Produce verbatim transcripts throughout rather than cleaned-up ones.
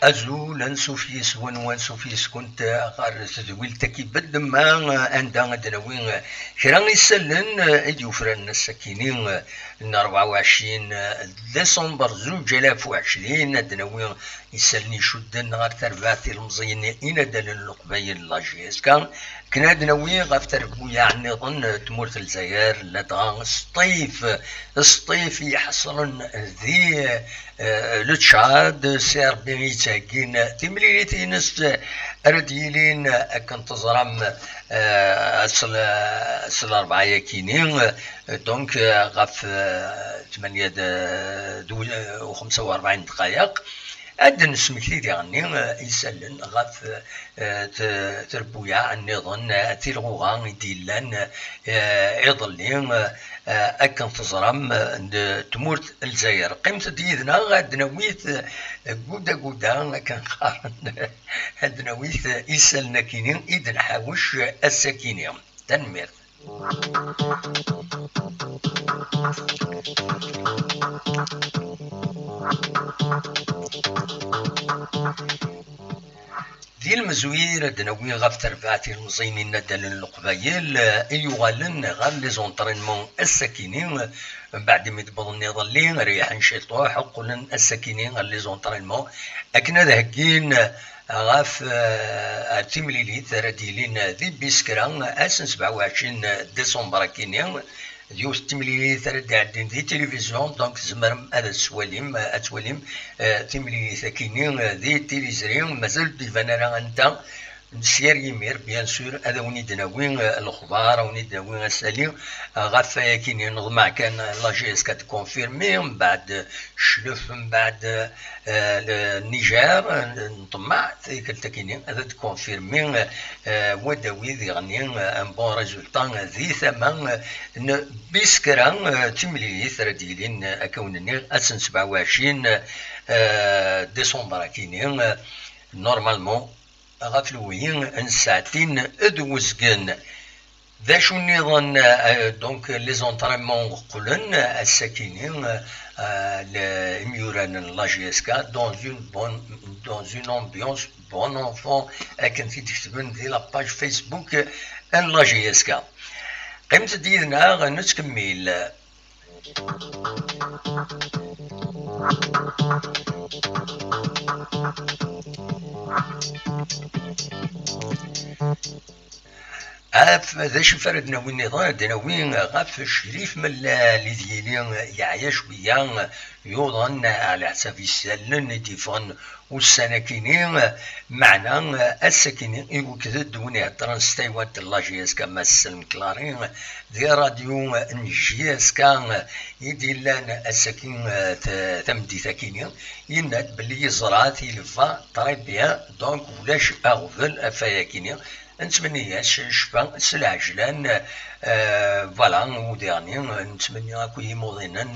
Azul, ansuf yes-wen, ansuf yes-kunt ɣer tedwilt-agi bedemma, anda ad d-nawi kra isallen i d-yufraren ass-akini n rebɛa u ɛecrin décembre zuǧ alaf u ɛecrin, ad d-nawi isallen icudden ɣer terbaɛt ilemẓiyen inadalen n Leqbayel, la J S K. Akken ad nawi ɣef trebbuyaɛ nniḍen n tmurt n Lezzayer, ladɣa Sṭif, Sṭif i iḥeṣlen di, eh, le Tchad, si Ṛebbi i yettheggin timlilit-ines ara d-yilin, akken teẓram, eh, s l-, s larebɛa-yakini, donc, eh, ɣef, eh, tmanya d, d, u xemsa u rebɛin ddqayeq. Ad d-nesmekti diɣenni, eh, isallen ɣef, eh, t-, trebbuyaɛ nniḍen, eh, tilɣuɣa i d-yellan, eh, iḍelli, eh, akken teẓram, eh, n tmurt n Lezzayer. Qqimet-d yid-neɣ, ad d-nawi-t, eh, guda guda, akken qqaren, ad d-nawi-t isallen akini i d-nḥawec ass-akini. Tanemmirt. Di lemzuyir ad d-nawi ɣef terbaɛt ilemẓiyen inadalen n Leqbayel, eh, i yuɣalen ɣer les entraînements ass-akini, mbeɛd imi d-wwḍen iḍelli, reyḥen ciṭuḥ, qqlen ass-akini ɣer les entraînements akken ad heggin ɣef, eh, ar timlilit ara d-yilin di Biskra ass n sebɛa u ɛecrin décembre akini. D yiwet n temlilit ara d-iɛeddin di tilivizyu, donc tzemrem ad as-twalim, ad twalim, eh, timlilit akini, eh, di tilizri, mazal ur d-iban ara anta. S yir yimir, bien sûr, ad awen-id-nawi, eh, lexbar, ad awen-id-nawi asali, eh, ɣef wayakini. Neḍmeɛ kan, eh, la J S K ad tkonfirmi, mbeɛd, eh, Cclef, mbeɛd, eh, le Niger, eh, nṭemmeɛ tikkelt akini ad d-konfirmi, eh, Wadawi diɣenni, eh, un bon résultat di tama, eh, n Biskra, eh, timlilit ara d-yilin, eh, akka wen-nniɣ, ass n sebɛa u ɛecrin, eh, décembre akini, eh, normalement, ɣef lewhi n ssaɛtin d uzgen. D acu nniḍen, eh, donc, les entraînements qqlen, eh, ass-akini, eh, le-, imyuran n la J S K dans une bonne, dans une ambiance bon enfant, akken t-id-ketben di la page Facebook n la J S K. Qqimet-d yid-neɣ, nettkemmil. Af, d acu ara d-nawi nniḍen? Ad d-nawi ɣef Crif Mellal, i d-yili yeɛya cwiya, yuḍen ɛla ḥsab isallen i d-yeffɣen ussan-akini, meɛna ass-akini iwekked-d win iheddren s taywant n la J S K, Mass Selm Clary, di radyu n J S K i d-yellan ass-agi, t-, tameddit-akini, yenna-d belli yeẓra-t, il va très bien, donc ulac aɣbel ɣef wayakini. Nettmenni-as ccfa s lɛejlan, euh, voilà, u diɣenni nettmenni akk i yimuḍinen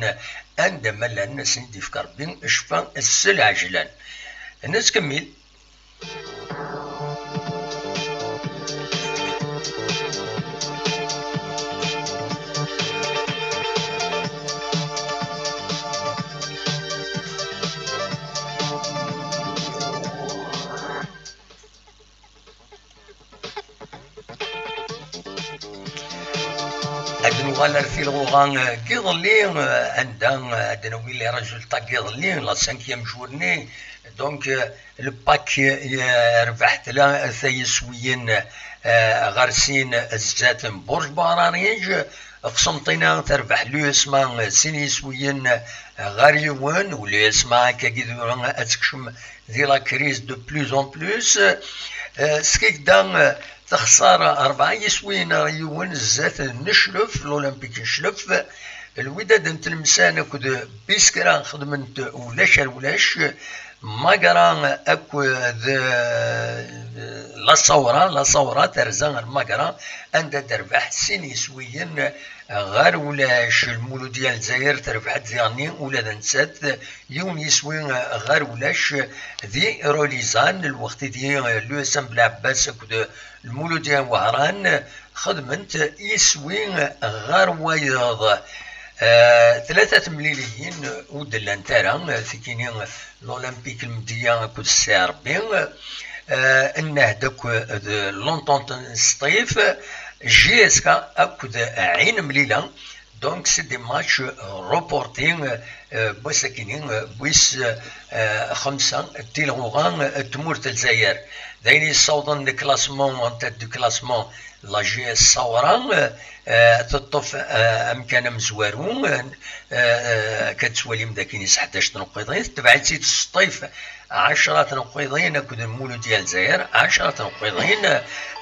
anda ma llan, ad sen-id-yefk Rebbi ccfa s lɛejlan. Nettkemmil. Ad nuɣal ar tilɣuɣa, eh, n yiḍelli, eh, anda, eh, ad d-nawi les résultats n yiḍelli, la cinquième journée. Donc, eh, le pack, eh, yerbeḥ tlata yiswiyen, eh, ɣer sin zdat n Burj Bahrariǧ. Qsenṭina terbeḥ l'U S M A sin yiswiyen ɣer yiwen, u l'U S M A akkagi tura ad tekcem di la crise de plus en plus. Eh, Skikda, eh, texṣer rebɛa yiswiyen ɣer yiwen zdat n Cclef, l'Olympique n Cclef. Lwidad n Tlemsan akked Biskra xedment ulac ar ulac. Magra akked, eh, La Sawra, La Sawra terza ar Magra, anda d-terbeḥ sin yiswiyen ɣer ulac. Lmuludya n Lezzayer terbeḥ-d diɣenni ula d nettat yiwen yiswi ɣer ulac di Rolizan, lweqt i di l'U S M Belɛebbas akked Lmuludya n Wehran xedment yiswi ɣer wayeḍ. Eh, tlata temliliyin ur d-llant ara, tikini l'Olympique Lmedya akked C R B, eh, Nnehd akked l'Entente n Sṭif, J S K akked Ɛin Mlila. Donc, c'est des matchs reportés, euh, n wass-akini, euh, wis, euh, xemsa n tilɣuɣa, euh, n tmurt n Lezzayer. D ayen yessawḍen le classement, en tête du classement, la J S Sawra, euh, euh, teṭṭef, euh, amkan amezwaru, euh, euh, akka tettwalim d akin is ḥdac tneqqiḍin, tetbeɛ-itt-id Sṭif, ɛecra tneqqiḍin, akked Lmuludya n Lezzayer, ɛecra tneqqiḍin,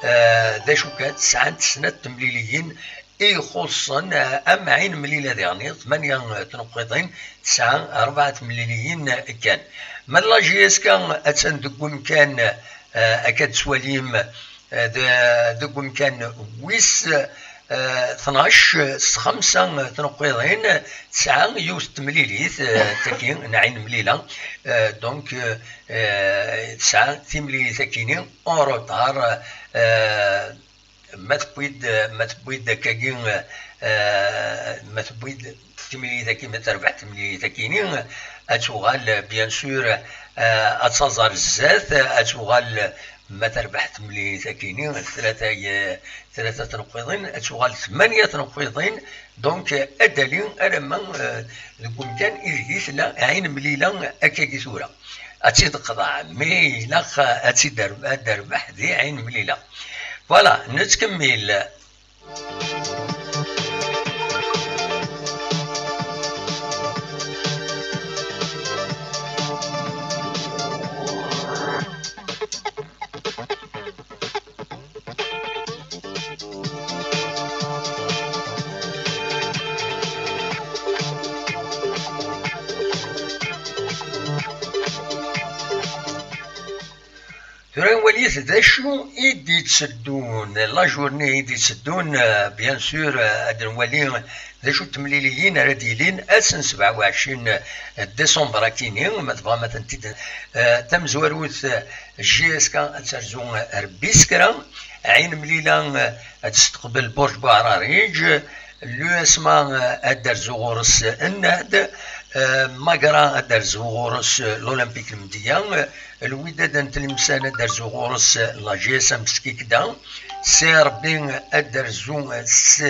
euh, d acu kan, sɛant snat temliliyin, ixuṣṣen, eh, am Ɛin Mlila diɣen, tmanya, eh, tneqqiḍin, tesɛa rebɛa temliliyin, eh, kan. Ma d la J S K attan deg umkan, eh, akka tettwalim, eh, de-, deg umkan wis, eh, tnac, eh, s xemsa, eh, tneqqiḍin, tesɛa yiwet temlilit, eh, tagi n Ɛin Mlila. Eh, donc, eh, eh, tesɛa timlilit akini en retard, eh, ma tewwi-d, ma tewwi-d akkagi, eh, ma tewwi-d timlilit-agi, ma terbeḥ timlilit-agi-ni, ad tuɣal, bien sûr, eh, ad taẓ ar zdat, ad tuɣal, ma terbeḥ timlilit-agi-ni, tlata, tlata tneqqiḍin, ad tuɣal tmanya tneqqiḍin. Donc, ad d-tali alamma, eh, deg umkan ideg i tella Ɛin Mlila akkagi tura. Ad tt-id-teqḍeɛ, mais ilaq ad tt-id-, ad d-terbeḥ di Ɛin Mlila. Voilà, nettkemmil. Tura nwalit d acu i d-itteddun, la journée i d-itteddun, euh, bien sûr, euh, ad nwali d acu n temliliyin ara d-yilin ass n sebɛa u ɛecrin décembre akini, ma tebɣam ad tent-id, euh, tamezwarut, euh, J S K ad terzu, euh, Rebbi s kra, Ɛin Mlila, euh, ad testeqbel Burj Buɛrariǧ, l'U S M A, euh, ad d-terzu ɣur-s Nnehd, euh, Magra ad d-terzu ɣur-s, euh, l'Olympique Lmedya, euh, Lwidad n Tlemsan ad d-terzu ɣur-s, euh, la G S M Skikda, C R B ad d-terzu, euh, s-,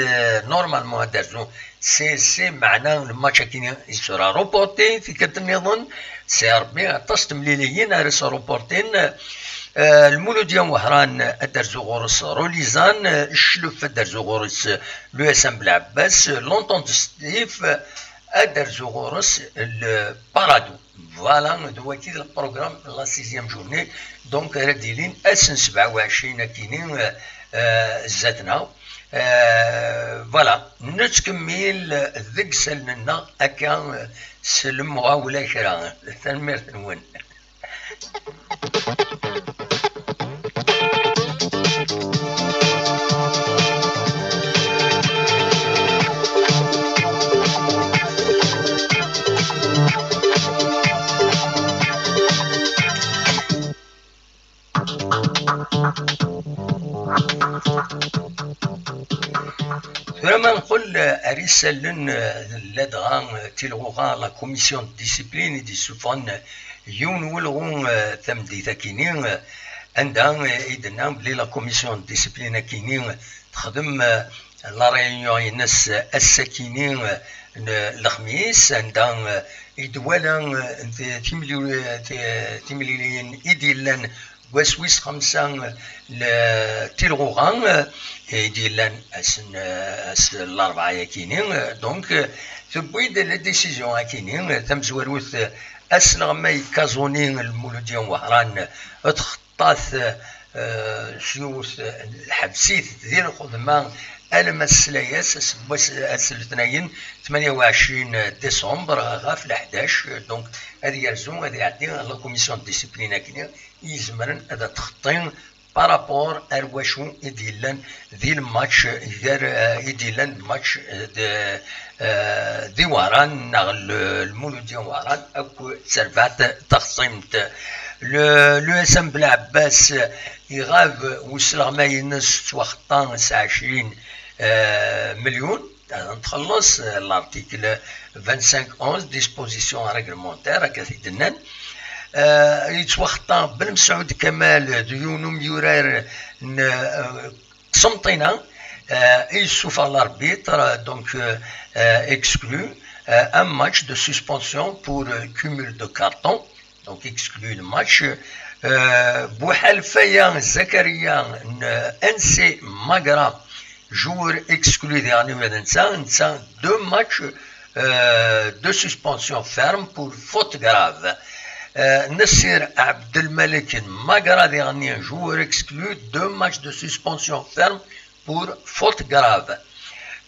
normalement ad d-terzu C S C, meɛna lmatch akini i sera reporté, tikkelt nniḍen, C R B aṭas temliliyin ara s-reportin, euh, Lmuludya n Wehran ad d-terzu ɣur-s Rolizan, euh, Cclef ad d-terzu ɣur-s, euh, l'U S M Belɛebbas, euh, l'Entente Sṭif, euh, ad d-terzu ɣur-s le Paradou. Voilà, d wagi d lprogram n la sixième journée. Donc, ara d-ilin ass n sebɛa u ɛecrin akini, euh, euh, zdat-neɣ. Euh, voilà, nettkemmil deg isallen-nneɣ akka, euh, s lemɣawla kra. Tanemmirt-nwen. Tura ma nqel ar isallen, ladɣa tilɣuɣa, la commission de discipline i d-yessufɣen yiwen n welɣu, eh, tameddit akini, eh, anda, eh, i d-tenna belli la commission de discipline akini texdem, eh, la réunion-ines ass-akini, eh, n lexmis, anda, eh, i d-twala, eh, ti-, timli-, eh, ti-, timliliyin i d-yellan deg wass wis xemsa n tilɣuɣa, eh, i d-yellan ass n, eh, ass n larebɛa-yakini, eh, donc, eh, tewwi-d la décision akini, eh, tamezwarut, eh, asleɣmay Kazuni n Lmuludya n Wehran, eh, txeṭṭat, eh, s yiwet, eh, tḥebs-it di lxedma Alma s layas, aseggas, ass n letnayen, tmanya u ɛecrin décembre, ɣef leḥdac, donc, ad yerzu, ad iɛeddi la commission de discipline akken i izemren ad txeṭṭi par rapport ar wacu i d-yellan di lmatch gar, eh, i d-yellan match, eh, d, eh, d Iwaran neɣ l-, Lmuludya Iwaran akked terbaɛt taxṣimt. Le, l'U S M Belɛebbas iɣab usleɣmay-ines ttwaxeṭṭa s ɛecrin, eh, melyun. Ad nxelleṣ, eh, l'article vingt-cinq onze, disposition réglementaire, akka i d-nnan. Eh, yettwaxeṭṭa Belmesɛud Kamal d yiwen umyurar n, eh, Qsenṭina, eh, i yessufeɣ l'arbitre, donc, eh, eh, exclu, eh, un match de suspension pour, eh, cumul de cartons. Donc, exclu le match. Euh, Bouhalfaya Zakaria, N C Magra, joueur exclu dernier, deux matchs, euh, de suspension ferme pour faute grave. Euh, Nassir Abdelmalek Magra, dernier joueur exclu, deux matchs de suspension ferme pour faute grave.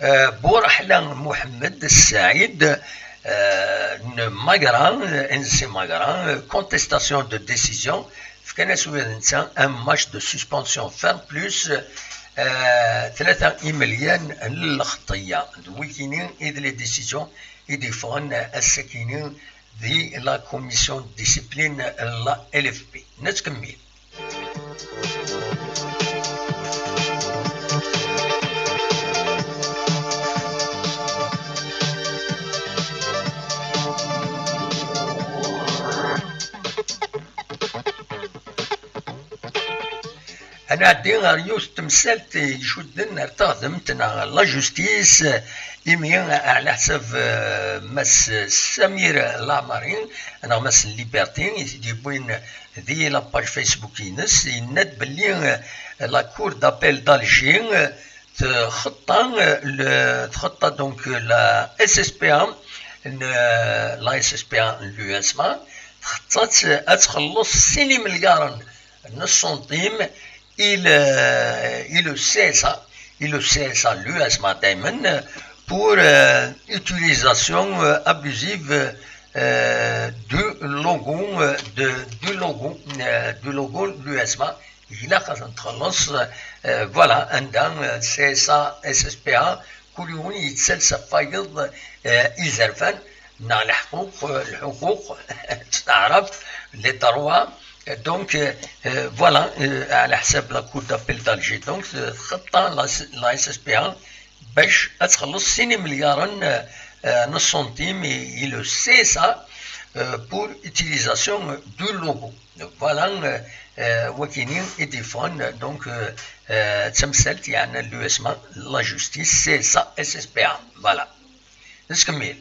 Euh, Bourahla Mohamed Saïd, euh, Magra, N C Magra, euh, contestation de décision, fkan-as ula d netta un match de suspension ferme plus, euh, tlata imelyan n lxeṭṭiya. D wikini i d les décisions i d-yeffɣen ass-akini di la commission de discipline n la L F P. Nettkemmil. Ad nɛeddi ɣer yiwet n temsalt icudden ar teɣdemt neɣ la justice, imi ɛla ḥsab, eh, Mass Samir Lamari neɣ Mass Liberté i t-id-yewwin di la page Facebook-ines, yenna-d belli, eh, la Cour d'appel d'Alger, eh, txeṭṭa, eh, le, txeṭṭa donc la S S P A, n, eh, la S S P A n l'U S M A, txeṭṭa-tt ad txelleṣ sin imelyaren n ṣṣuntim i le, i le C S A, i le C S A, l'U S M A daymen, pour, euh, utilisation, euh, abusive, euh, du logo, euh, de, du logo, euh, du logo de l'U S M A. Ilaq ad ten-txelleṣ, euh, voilà, anda, euh, C S A, S S P A, kul yiwen yettales ɣef wayeḍ, euh, izerfan, neɣ leḥquq, euh, lḥuquq, s taɛrabt, les droits. Donc, euh, euh, voilà, euh, ɛla ḥsab la Cour d'appel d'Alger. Donc, euh, txeṭṭa la, la S S P A bac ad txelleṣ sin imelyaren, euh, euh, n ṣṣuntim i, i le C S A, euh, pour utilisation du logo. Voilà, euh, euh, wakini i d-yeffɣen, donc, euh, euh, d tamsalt, yeɛnan l'U S M A, la justice, C S A, S S P A. Voilà. Nettkemmil.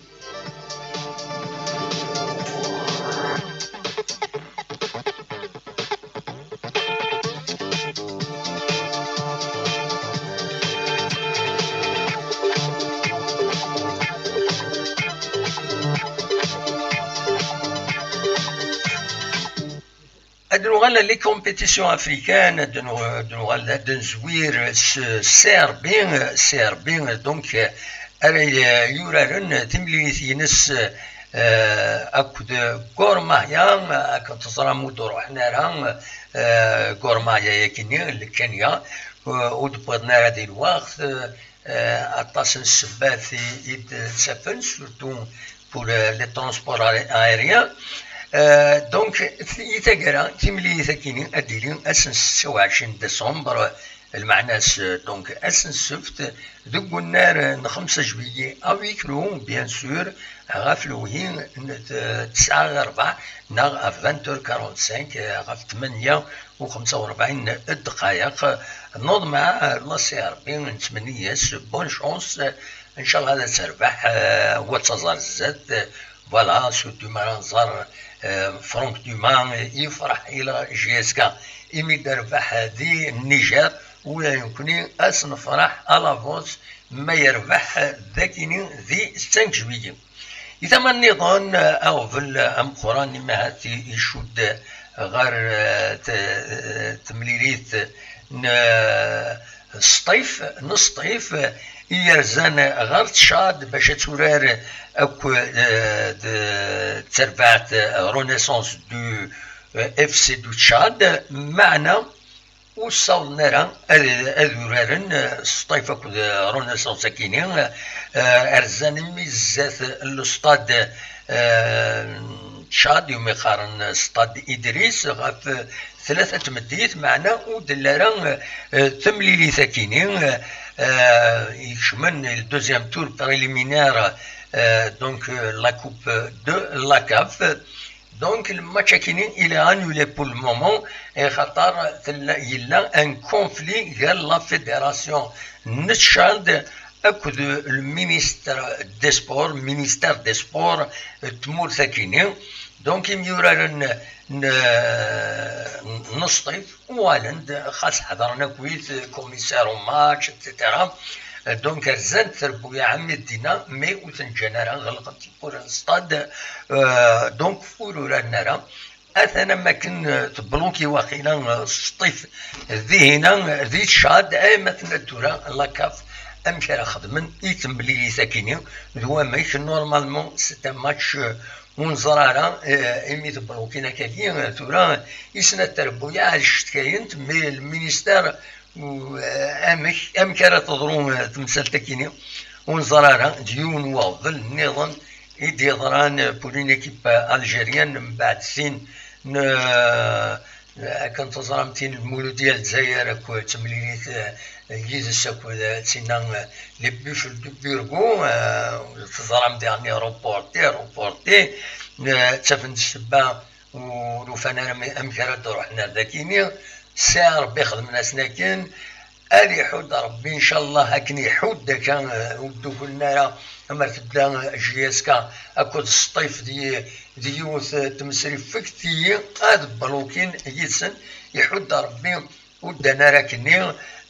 Ad nuɣal ɣer les compétitions africaines, ad nu-, ad nuɣal ad nezwir s Serbie, Serbie, donc, ara yuraren timlilit-ines, eh, akked Gor Mahia, akken teẓram ur d-ruḥen ara, eh, Gor Mahia yakini, Lkenya, eh, ur d-wwiḍen ara di lweqt, eh, eh, aṭas n ssebbat i, i d-ttafen, surtout pour, eh, les transports aé-, aériens. Eh, donc, i taggara, timlilit-akini ad d-tili ass n setta u ɛecrin décembre, lmeɛna-s, eh, donc, ass n ssebt, deg unnar n xemsa juillet, à huis clos, bien sûr, ɣef lewhi n t-, tesɛa ɣer rrbeɛ, neɣ à vingt heures quarante-cinq, eh, ɣef tmanya u xemsa u rebɛin ddqayeq. Neḍmeɛ, eh, la C R B, nettmenni-as bonne chance, eh, ncallah ad terbeḥ, eh, wa d taẓar zdat, eh, voilà, surtout ma ara nẓer, eh, Franck Dumas, eh, yefreḥ ila J S K imi d-terbeḥ di Niger, ula d nekkni ad s-nefreḥ à l'avance ma yerbeḥ dagini di cinq juillet. Di tama nniḍen, aɣbel ameqqran imi ahat icudd ɣer, eh, t-, eh, temlilit n, eh, Sṭif, n Sṭif, i yerzan ɣer Tchad bac ad turar akk, eh, d, d terbaɛt, eh, Renaissance du, eh, F C du Tchad, meɛna ur ssawḍen ara ad, ad uraren, eh, Sṭif akked, eh, Renaissance akini, eh, rzan imi zdat n l'stade, eh, Tchad, umi qqaren Stade Idriss, ɣef tlata n tmeddit, meɛna ur d-telli ara, eh, temlilit akini, eh, ikecmen le deuxième tour préliminaire, eh, donc, eh, la coupe de la caf. Donc, le match akini, il est annulé pour le moment, eh, xaṭer tella, yella un conflit gar la fédération n Tchad akked le ministre des sports, ministère des sports, eh, n tmurt akini. Donc, imyuraren n, n, n Sṭif uɣalen-d, xas ḥedṛen akkit commissaire au match, et cetera. Donc, rzant trebbuyaɛ mi d-dinna, mais ur ten-ǧǧan ara, ɣelqen tiwwura n stade, euh, donc, ur uraren ara. Atan am akken, euh, tebluki waqila, euh, Sṭif dihina, euh, di Tchad, ay ma tenna tura la caf, amek ara xedmen i temlilit akini, d wamek, normalement, c'est un match, euh, ur neẓri ara, eh, imi teblukin akkagi, eh, tura i snat trebbuyaɛ ad cetkayen, mais le ministère, eh, amek, amek ara teḍru, eh, temsalt akini, ur neẓri ara, d yiwen n uɣbel nniḍen i d-yeḍran, eh, pour une équipe, eh, algérienne, mbeɛd sin n, eh, Akken teẓram, tin n Lmuludya n Lezzayer akked temlilit, eh, yid-s akked, eh, tinna, eh, les Buffles de Burgos, eh, teẓram daɣen reporté, reporté, eh, ttafen-d ssebba ur ufan ara mi-, amek ara d-ruḥen ar dakini. Sɛa Rebbi xedmen-asen akken, ad iḥudd Rebbi, ncallah, akken iḥudd akka, eh, ur d-uglen ara, amer tedda, eh, J S K akked Sṭif di, di yiwet, eh, tmesri fekti, ad blukin yid-sen, iḥudd Rebbi, ur ddan ara akkenni,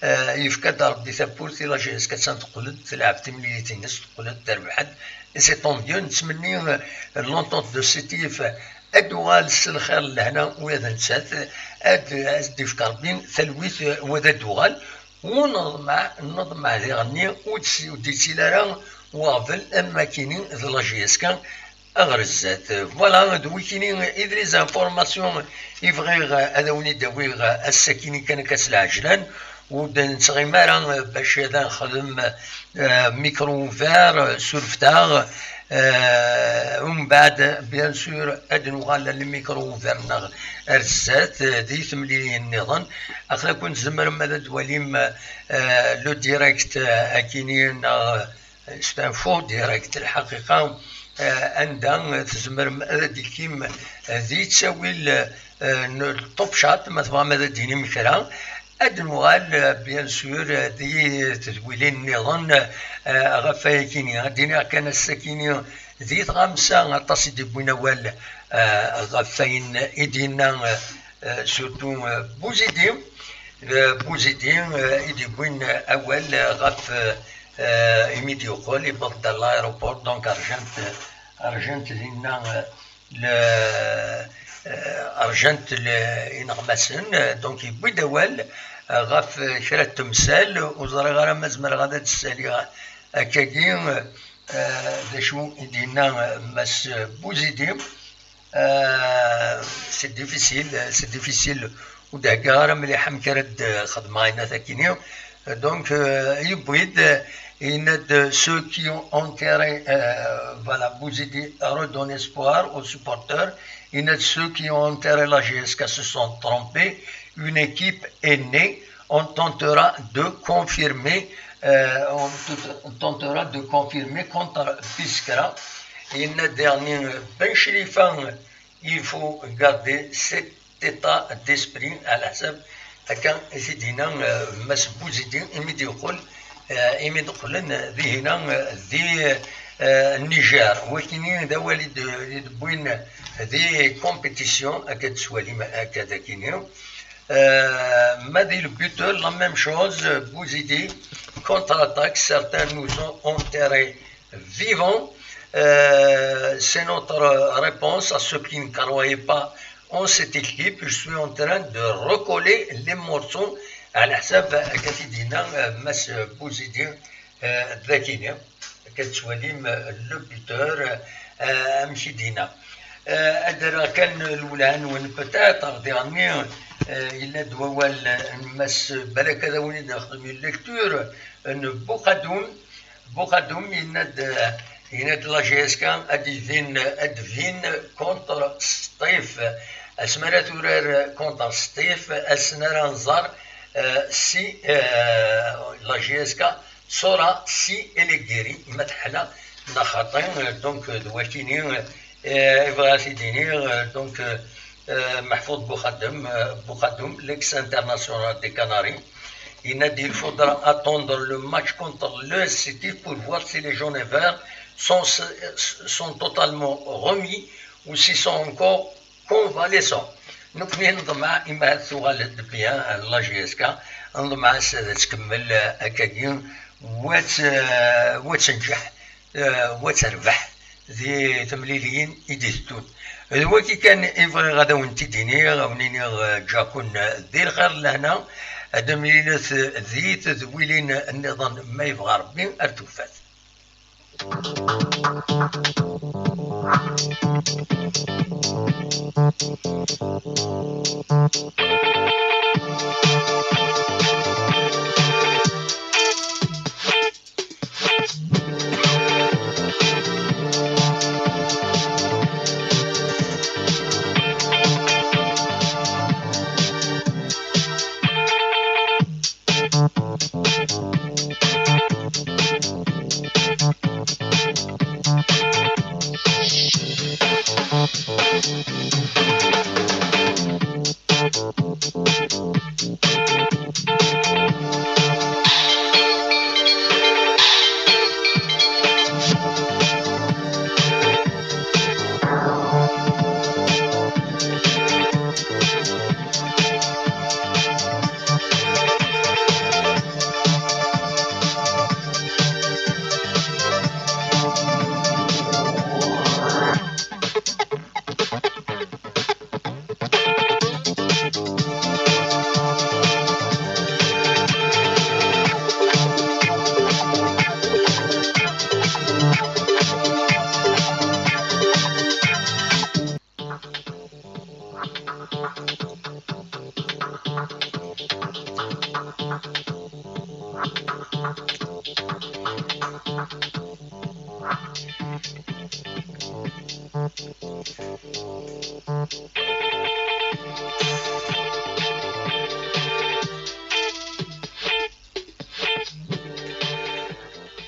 eh, yefka-d Rebbi tawwurt i la J S K, attan teqqel-d, telɛeb timlilit-ines, teqqel-d, terbeḥ-d, et c'est tant mieux, nettmenni, eh, l'entente de Sétif, ad d-tuɣal s lxir, lehna, ula d nettat, ad, ad d-ifk Rebbi talwit, wa d ad d-tuɣal, u neḍmeɛ, neḍmeɛ diɣenni, ur d-, ur d-yettili ara waɣbel am wakini d la J S K aɣer zdat. Voilà, d wikini i d les informations i bɣiɣ ad awen-id-awiɣ ass-akini kan akka s lɛejlan. Ur d-nettɣimi ara bac ad nexdem, eh, micro ouvert, eh, surfet-aɣ, eh, umbeɛd, bien sûr, ad nuɣal le micro ouvert-nneɣ ar zdat, eh, di temlilin nniḍen. Aql-aken tzemrem ad d-twalim, eh, le direct, eh, akini neɣ c'est un faux direct, lḥaqiqa, eh, anda tzemrem ad d-tekim, eh, di ttawil, eh, n top chat, ma tebɣam ad d-tinim kra. Ad nuɣal, eh, bien sûr, eh, di tedwilin nniḍen, eh, ɣef wayakini. Ad d-iniɣ kan ass-akini di tɣamsa aṭas i d-yewwin awal, eh, ɣef wayen i d-yenna, eh, eh, surtout, eh, Buzidi. Eh, Buzidi, eh, i d-yewwin awal, eh, ɣef, eh, imi d-yeqqel, yewweḍ-d ɣer l'aéroport, donc rjant, rjant dinna, eh, le, eh, rjant le, ineɣmasen, eh, donc yewwi-d awal, eh, ɣef, eh, kra n temsal, ur ẓriɣ ara ma zemreɣ ad d-ssaliɣ akkagi, eh, d acu i d-yenna, eh, Mass Buzidi. Euh, c'est difficile, c'est difficile. Ur d-heggaɣ ara mliḥ amek ara d-xedmeɣ ayen akini. Donc, euh, yewwi-d, yenna-d ceux qui ont enterré, euh, voilà, Buzidi redonne espoir aux supporters. Yenna-d ceux qui ont enterré la J S K se sont trompés. Une équipe est née. On tentera de confirmer, euh, on t-, tentera de confirmer contre Biskra. Yenna-d daɣen, euh, Ben Chlifa, il faut garder cet état d'esprit, ɛla ḥsab akka i t-id-yenna, euh, Mass Buzidi, imi d-yeqqel, euh, imi d-qqlen, euh, dihina, euh, di, euh, Niger. Wakini d awal i d-, i d-wwin di compétition, akka d-twalim akka d akini. Euh, ma di le buteur, la même chose, Buzidi contre-attaque, certains nous ont enterrés vivants. Euh, c'est notre réponse à ceux qui ne croyaient pas en cette équipe. Je suis en train de recoller les morceaux Ɛla ḥsab akka t-id-yenna, eh, Mass Buzidi, eh, d akini, akka tettwalim, eh, le buteur, eh, amek i d-yenna. Eh, ad d-rreɣ kan lwelha-nwen, peut-être, diɣenni, eh, yella-d wawal, eh, n Mass, balak ad awen-id-nexdem une lecture, eh, n Buxadum, Buxadum yenna-d, yenna-d la J S K ad d-ibin, ad d-bin contre Sṭif. Asmi ara turar contre Sṭif, ass-n ara nẓer, eh, si, eh, la J S K tura si elle est guérie, ma teḥla neɣ xaṭi. Donc, d wakini, eh, i bɣiɣ ad t-id-iniɣ, eh, donc, eh, eh, Mahfoud Boukhadem, eh, Boukhadem, l'ex-international des Canaries, yenna-d, il faudra attendre le match contre le Sṭif pour voir si les jaunes et verts sont, sont totalement remis ou s'ils sont encore convalescents. Nekkni neḍmeɛ imi ad tuɣal-d bien la J S K, neḍmeɛ ass ad tkemmel, eh, akkagi, wa tt-, eh, wa tenǧeḥ, eh, wa terbeḥ di temliliyin i d-iteddun. D wagi kan i bɣiɣ ad awen-t-id-iniɣ, ad wen-iniɣ, eh, ǧǧaken, eh, di lxir d lehna, ad d-temlilet, eh, di tedwilin nniḍen ma yebɣa Rebbi ar tufat.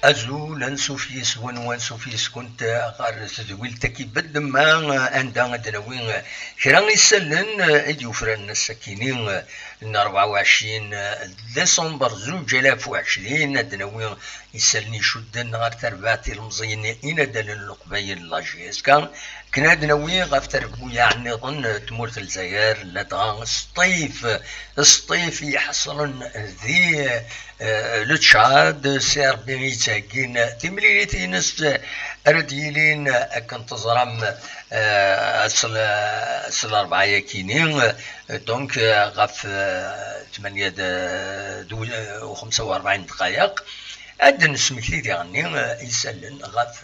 Azul, ansuf yis-wen, wansuf yis-kent ɣer tedwilt-agi bedemma, anda ad d-nawi kra isallen i d-yufraren ass-akini n rebɛa u ɛecrin décembre zuǧ alaf u ɛecrin, ad d-nawi isallen icudden ɣer terbaɛt ilemẓiyen inaddalen n Leqbayel, la J S K, akken ad d-nawi ɣef trebbuyaɛ nniḍen n tmurt n Lezzayer, ladɣa Sṭif, Sṭif i iḥeṣlen di, eh, le Tchad, si Rebbi i yettheggin timlilit-ines ara d-yilin, akken teẓram, eh, s l-, s larebɛa-yakini, donc, eh, ɣef, eh, tmanya d, d u xemsa u rebɛin ddqayeq. Ad d-nesmekti diɣenni, eh, isallen ɣef,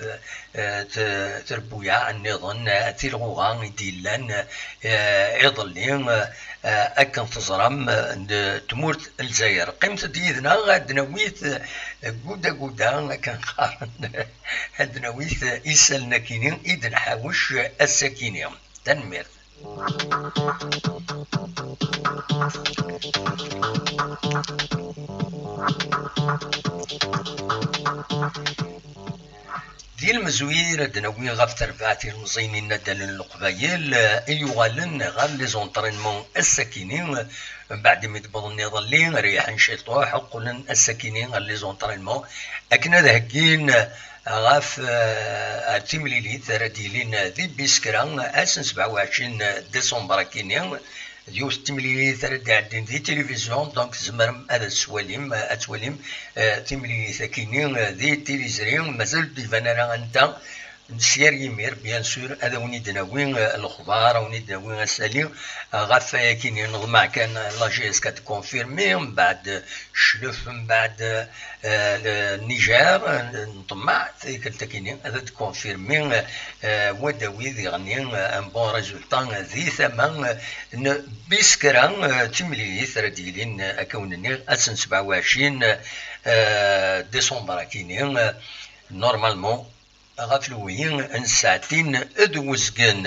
eh, t-, trebbuyaɛ nniḍen, eh, tilɣuɣa i d-yellan, eh, iḍelli, eh, akken teẓram, eh, n tmurt n Lezzayer. Qqimet-d yid-neɣ, ad d-nawi, eh, guda guda, akken qqaren, ad d-nawi, eh, isallen akini i d-nḥawec ass-akini. Tanemmirt. Di lemzuyir ad d-nawi ɣef terbaɛt ilemẓiyen inaddalen n Leqbayel, eh, i yuɣalen ɣer les entraînements ass-akini, mbeɛd imi d-wwḍen iḍelli, reyḥen ciṭuḥ, qqlen ass-akini ɣer les entraînements akken ad heggin ɣef, eh, ar timlilit ara d-yilin di Biskra ass n sebɛa u ɛecrin décembre akini. D yiwet n temlilit ara d-iɛeddin di tilivizyu, donc tzemrem ad twalim, ad twalim, eh, timlilit akini, eh, di tiliẓri, mazal ur d-iban ara anta, S yir yimir, bien sûr, ad awen-id-nawi, eh, lexbar, ad awen-id-nawi asali, eh, ɣef wayakini. Neḍmeɛ kan, eh, la J S K ad tkonfirmi, mbeɛd, eh, Cclef, mbeɛd, eh, eh, Niger, eh, nṭemmeɛ tikkelt akini ad tkonfirmi, eh, eh, wadawi diɣni, eh, un bon résultat, eh, di tama, eh, n Biskra, eh, timlilit ara d-yilin, eh, akka wen-nniɣ, ass n sebɛa u ɛecrin, eh, décembre akini, eh, normalement, ɣef lewhi n ssaɛtin d uzgen.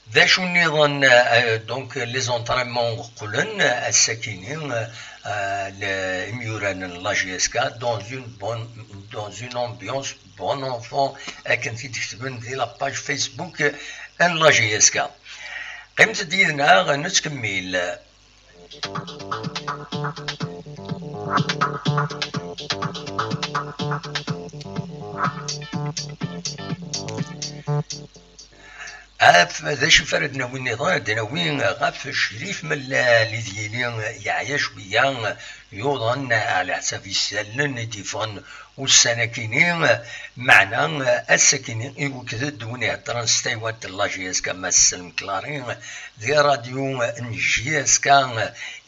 D acu nniḍen, eh, donc, les entraînements qqlen, eh, ass-akini, eh, eh, le-, imyuran n la J S K dans une bonne, dans une ambiance bon enfant, akken t-id-ketben di la page Facebook n la J S K. Qqimet-d yid-neɣ, nettkemmil. Ɣef d acu f ara d-nawi nniḍen, ad d-nawi ɣef Crif Mellal i d-yili yeɛya cwiya, yuḍen ɛla ḥsab isallen i d-yeffɣen ussan-akini, meɛna ass-akini iwekked-d win iheddren s taywant n la J S K, Mass Selm Clary, di radyu n J S K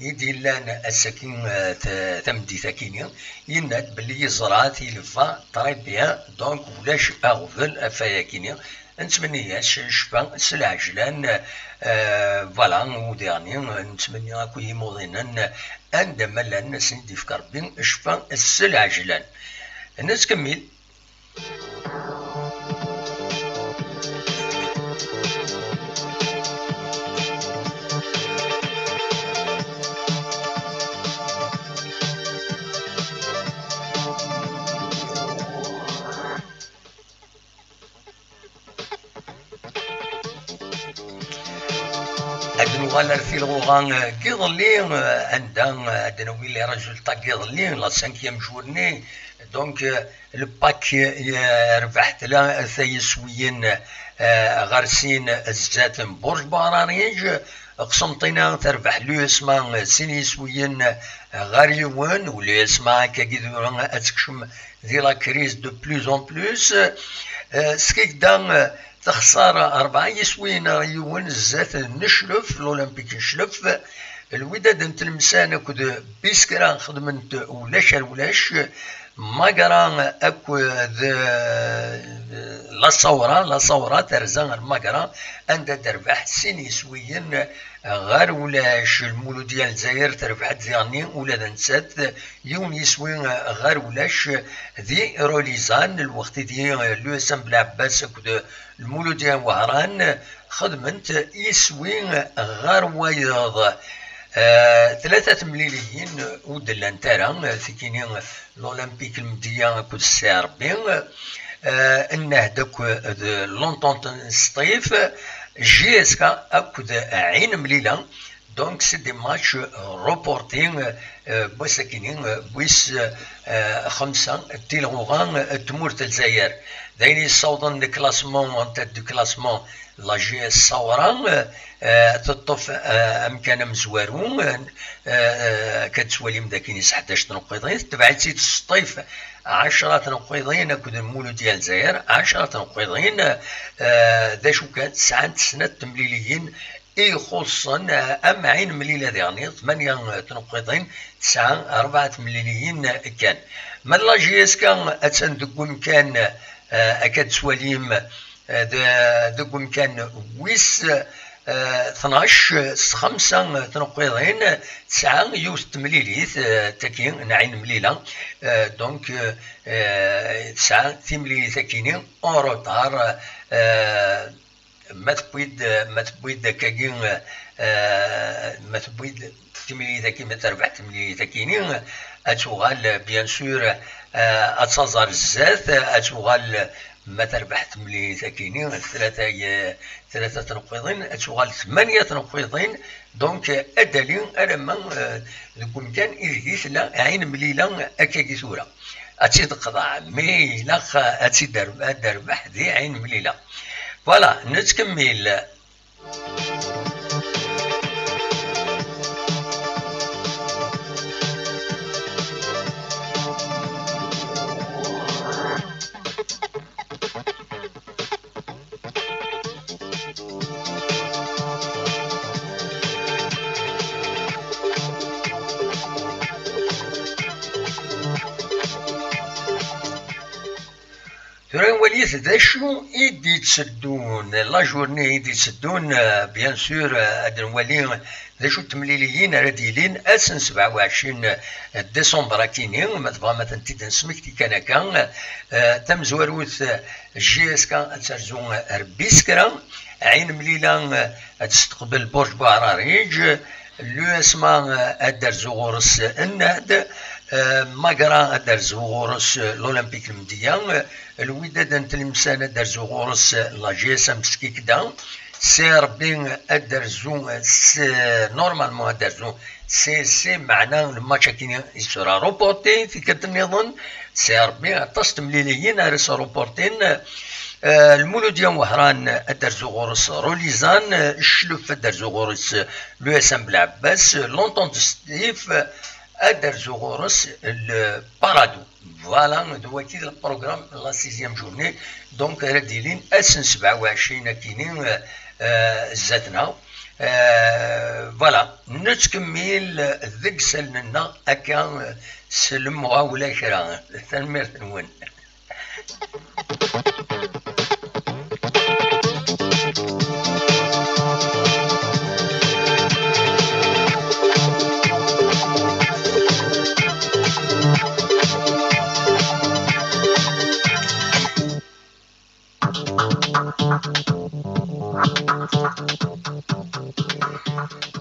i d-yellan ass-aki, eh, t-, tameddit-akini, yenna-d belli yeẓra tilfa très bien, donc ulac aɣbel ɣef wayakini. Nettmenni-as ccfa s lɛejlan, eh, voilà, udiɣni, nettmenni akk i yimuḍinen, anda ma llan, ad sen-id-yefk Rebbi ccfa s lɛejlan. Nettkemmil. Ad nuɣal ar tilɣuɣa, eh, n yiḍelli, eh, anda, eh, ad d-nawi les résultats n yiḍelli, la cinquième journée. Donc, eh, le pack, eh, yerbeḥ tlata yiswiyen, eh, ɣer sin zdat n Burj Bahrariǧ. Qsenṭina terbeḥ l'U S M A sin yiswiyen ɣer yiwen, u l'U S M A akkagi tura ad tekcem di la crise de plus en plus. Eh, Skikda, eh, texṣer rebɛa yiswiyen ɣer yiwen zdat n Cclef, l'Olympique n Cclef. Lwidad n Tlemsan akked Biskra xedment ulac ar ulac. Magra akked, eh, La Sawra, La Sawra terza ar Magra, anda d-terbeḥ sin yiswiyen ɣer ulac. Lmuludya n Lezzayer terbeḥ-d diɣenni ula d nettat yiwen yiswi ɣer ulac di Rolizan. Lweqt-idi, eh, l'U S M Belɛebbas akked Lmuludya n Wehran xedment iswi ɣer wayeḍ. Eh, tlata temliliyin ur d-llant ara, eh, tikini, l'Olympique Lmedya akked Sserbi, eh, Nnahda akked l'Entente n Sṭif, J S K akked Ɛin Mlila. Donc, c'est des matchs reportés, euh, n wass-akini, euh, wis, euh, xemsa n tilɣuɣa, euh, n tmurt n Lezzayer. D ayen yessawḍen le classement, en tête du classement, la J S Sawra, euh, euh, teṭṭef, euh, amkan amezwaru, euh, euh, akka d-tettwalim d akin is ḥdac tneqqiḍin, tetbeɛ-itt-id Sṭif, ɛecra tneqqiḍin, akked Lmuludya n Lezzayer, ɛecra tneqqiḍin, euh, d acu kan, sɛant snat temliliyin, ixuṣṣen, eh, am Ɛin Mlila diɣen, tmanya, eh, tneqqiḍin, tesɛa rebɛa temliliyin, eh, kan. Ma d la J S K attan deg umkan, eh, akka d-tettwalim, eh, de-, deg umkan wis, eh, tnac, s xemsa, eh, tneqqiḍin, tesɛa yiwet temlilit, eh, tagi n Ɛin Mlila, eh, donc, eh, eh, tesɛa timlilit akini en retard, eh, Ma tewwi-d, ma tewwi-d akkagi, eh, ma tewwi-d timlilit-agi, ma terbeḥ timlilit-agi-ni, ad tuɣal, bien sûr, eh, ad taẓ ar zdat, ad tuɣal, ma terbeḥ timlilit-agi-ni, tlata, eh, tlata tneqqiḍin, ad tuɣal tmanya tneqqiḍin, donc, eh, ad d-tali alamma, eh, deg umkan ideg i tella Ɛin Mlila akkagi tura. Ad tt-id-qḍeɛ, mi ilaq ad tt-id-, ad d-terbeḥ di Ɛin Mlila. Voilà, nettkemmil. D acu i d-yetteddun, la journée i d-yetteddun, euh, bien sûr, euh, ad nwali d acu n temliliyin ara d-yilin ass n sebɛa u ɛecrin décembre akini, ma tebɣam ad tent-id-nesmekti kan akka. Euh, tamezwarut, euh, J S K ad terzu, euh, Rebbi s kra, Ɛin Mlila, euh, ad testeqbel Burj Buɛrariǧ, l'U S M A, euh, ad d-terzu ɣur-s, euh, Nnad, euh, Magra ad d-terzu ɣur-s, euh, l'Olympique Lemdeyya, euh, Lwidad n Tlemsan ad d-terzu ɣur-s, euh, la G S M Skikda, C R B ad d-terzu, euh, s-, normalement ad d-terzu C S C, meɛna le match-agi il sera reporté, tikkelt nniḍen, C R B aṭas n temliliyin ara s-reportin, euh, Lmuludya n Wehran ad d-terzu ɣur-s Rulizan, euh, Cclef ad d-terzu ɣur-s, euh, l'U S M Belɛebbas, euh, l'Entente Stif, euh, ad d-terzu ɣur-s le Paradou. Voilà, d wagi d le programme la sixième journée. Donc, ara d-ilin ass n sebɛa u ɛecrin akini, euh, euh, zdat-neɣ. Euh, voilà, nettkemmil deg isallen-nneɣ akka, euh, s lemɣawla kra. Tanemmirt-nwen.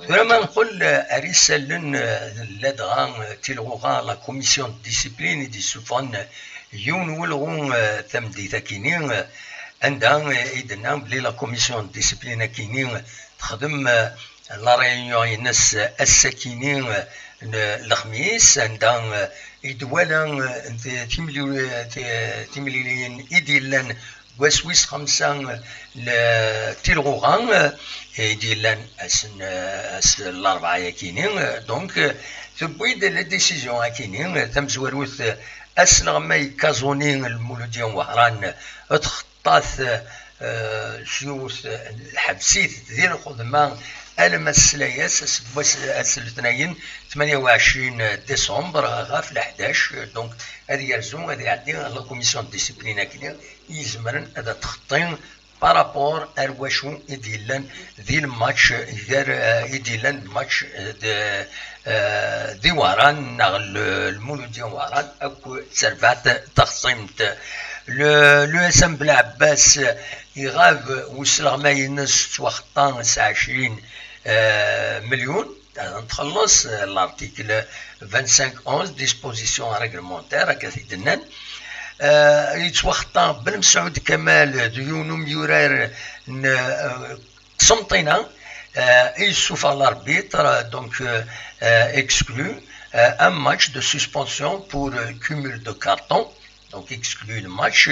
Tura ma nqel ar isallen, eh, ladɣa, eh, tilɣuɣa, la commission de discipline i d-yessufɣen, eh, yiwen n welɣu, eh, tameddit akini, eh, anda, eh, i d-tenna belli la commission de discipline akini, eh, texdem, eh, la réunion-ines, eh, ass-akini, eh, n lexmis, anda, eh, i d-twala, eh, ti-, timlil-, ti-, timliliyin i d-yellan deg wass wis xemsa n tilɣuɣa, eh, i d-yellan ass n, eh, ass n larebɛa-yakini, eh, donc, eh, tewwi-d la décision akini, eh, tamezwarut, eh, asleɣmay Kazuni Lmuludya n Wehran, eh, txeṭṭat, eh, s yiwet, eh, lḥebs-it di lxedma alamma s slayas, aseggas, ass n letnayen tmanya u ɛecrin décembre ɣef leḥdac, eh, donc ad yerzu, ad iɛeddi la commission de discipline akini i izemren ad txeṭṭi par rapport ar wacu i d-yellan di lmatch gar, eh, i d-yellan match, eh, d, eh, di Wehran neɣ l-, Lmuludya n Wehran akk d terbaɛt taxṣimt. Le, l'U S M Belɛebbas iɣab usleɣmay-ines ttwaxeṭṭa s ɛecrin, eh, melyun. Ad nxelleṣ, eh, l'article vingt-cinq onze, disposition réglementaire, akka i d-nnan. Eh, yettwaxeṭṭa Ben Msaoud Kamal d yiwen umyurar n, eh, Qsenṭina, eh, i yessufeɣ l'arbitre, donc, eh, eh, exclu, eh, un match de suspension pour, eh, cumul de cartons. Donc, exclu le match.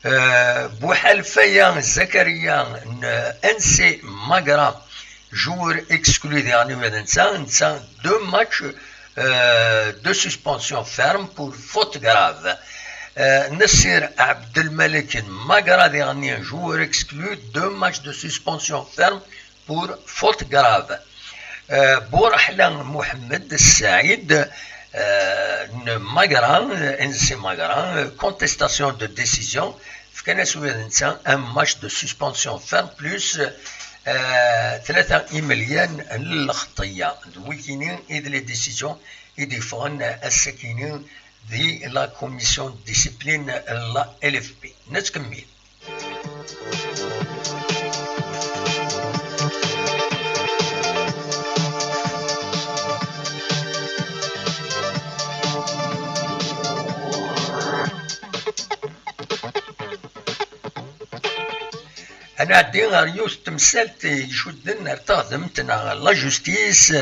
Euh, Bouhalfaya Zakaria, n-, N C Magra, joueur exclu dernier, netta, netta, deux matchs, euh, de suspension ferme pour faute grave. Euh, Nassir Abdelmalek Magra, dernier joueur exclu, deux matchs de suspension ferme pour faute grave. Euh, Bourahla Mohamed Saïd, euh, n-, Magra, N C Magra, euh, contestation de décision, fkan-as wid netta un match de suspension ferme plus, euh, tlata imelyan n lxeṭṭiyya. D wigini i d les décisions i d-yeffɣen ass-akini di la commission de discipline n la L F P. Nettkemmil. Ad nɛeddi ɣer yiwet n temsalt icudden ar teɣdemt neɣ la justice,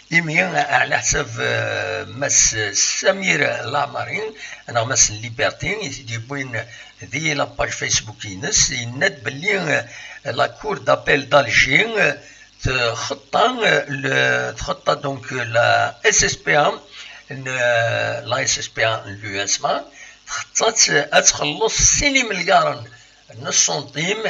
imi ɛla ḥsab, eh, Mass Samir Lamari neɣ Mass Liberté i t-id-yewwin di la page Facebook-ines, yenna-d belli, eh, la Cour d'appel d'Alger, eh, txeṭṭa, eh, le-, txeṭṭa donc la S S P A, n-, la S S P A n l'U S M A, txeṭṭa-tt ad txelleṣ sin imelyaren n ṣṣunṭim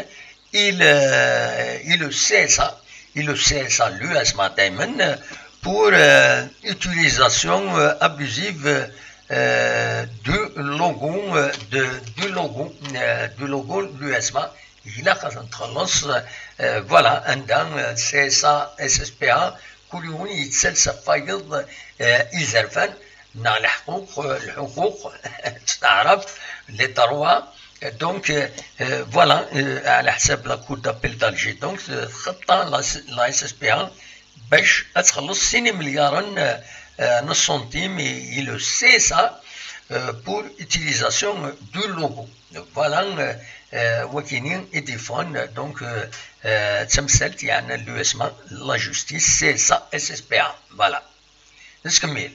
i le, i le C S A, i le C S A, l'U S M A daymen, pour, euh, utilisation, euh, abusive, euh, euh, du logo, euh, de, du logo, euh, du logo, l'U S M A, ilaq ad ten-txelleṣ, euh, voilà, anda, euh, C S A, S S P A, kul yiwen yettales ɣef wayeḍ, euh, izerfan, neɣ leḥquq, euh, lḥuquq, s taɛrabt, les droits, donc, euh, euh, voilà, euh, على حساب la Cour d'appel d'Alger, donc, euh, txeṭṭa la, la S S P A, bac ad txelleṣ sin imelyaren, euh, euh, n ṣṣuntim i, i le C S A, euh, pour utilisation du logo. Voilà, euh, euh, wakini i d-iffɣen, donc, euh, euh, d tamsalt, yeɛnan l'U S M A, la justice, C S A, S S P A. Voilà. Nettkemmil.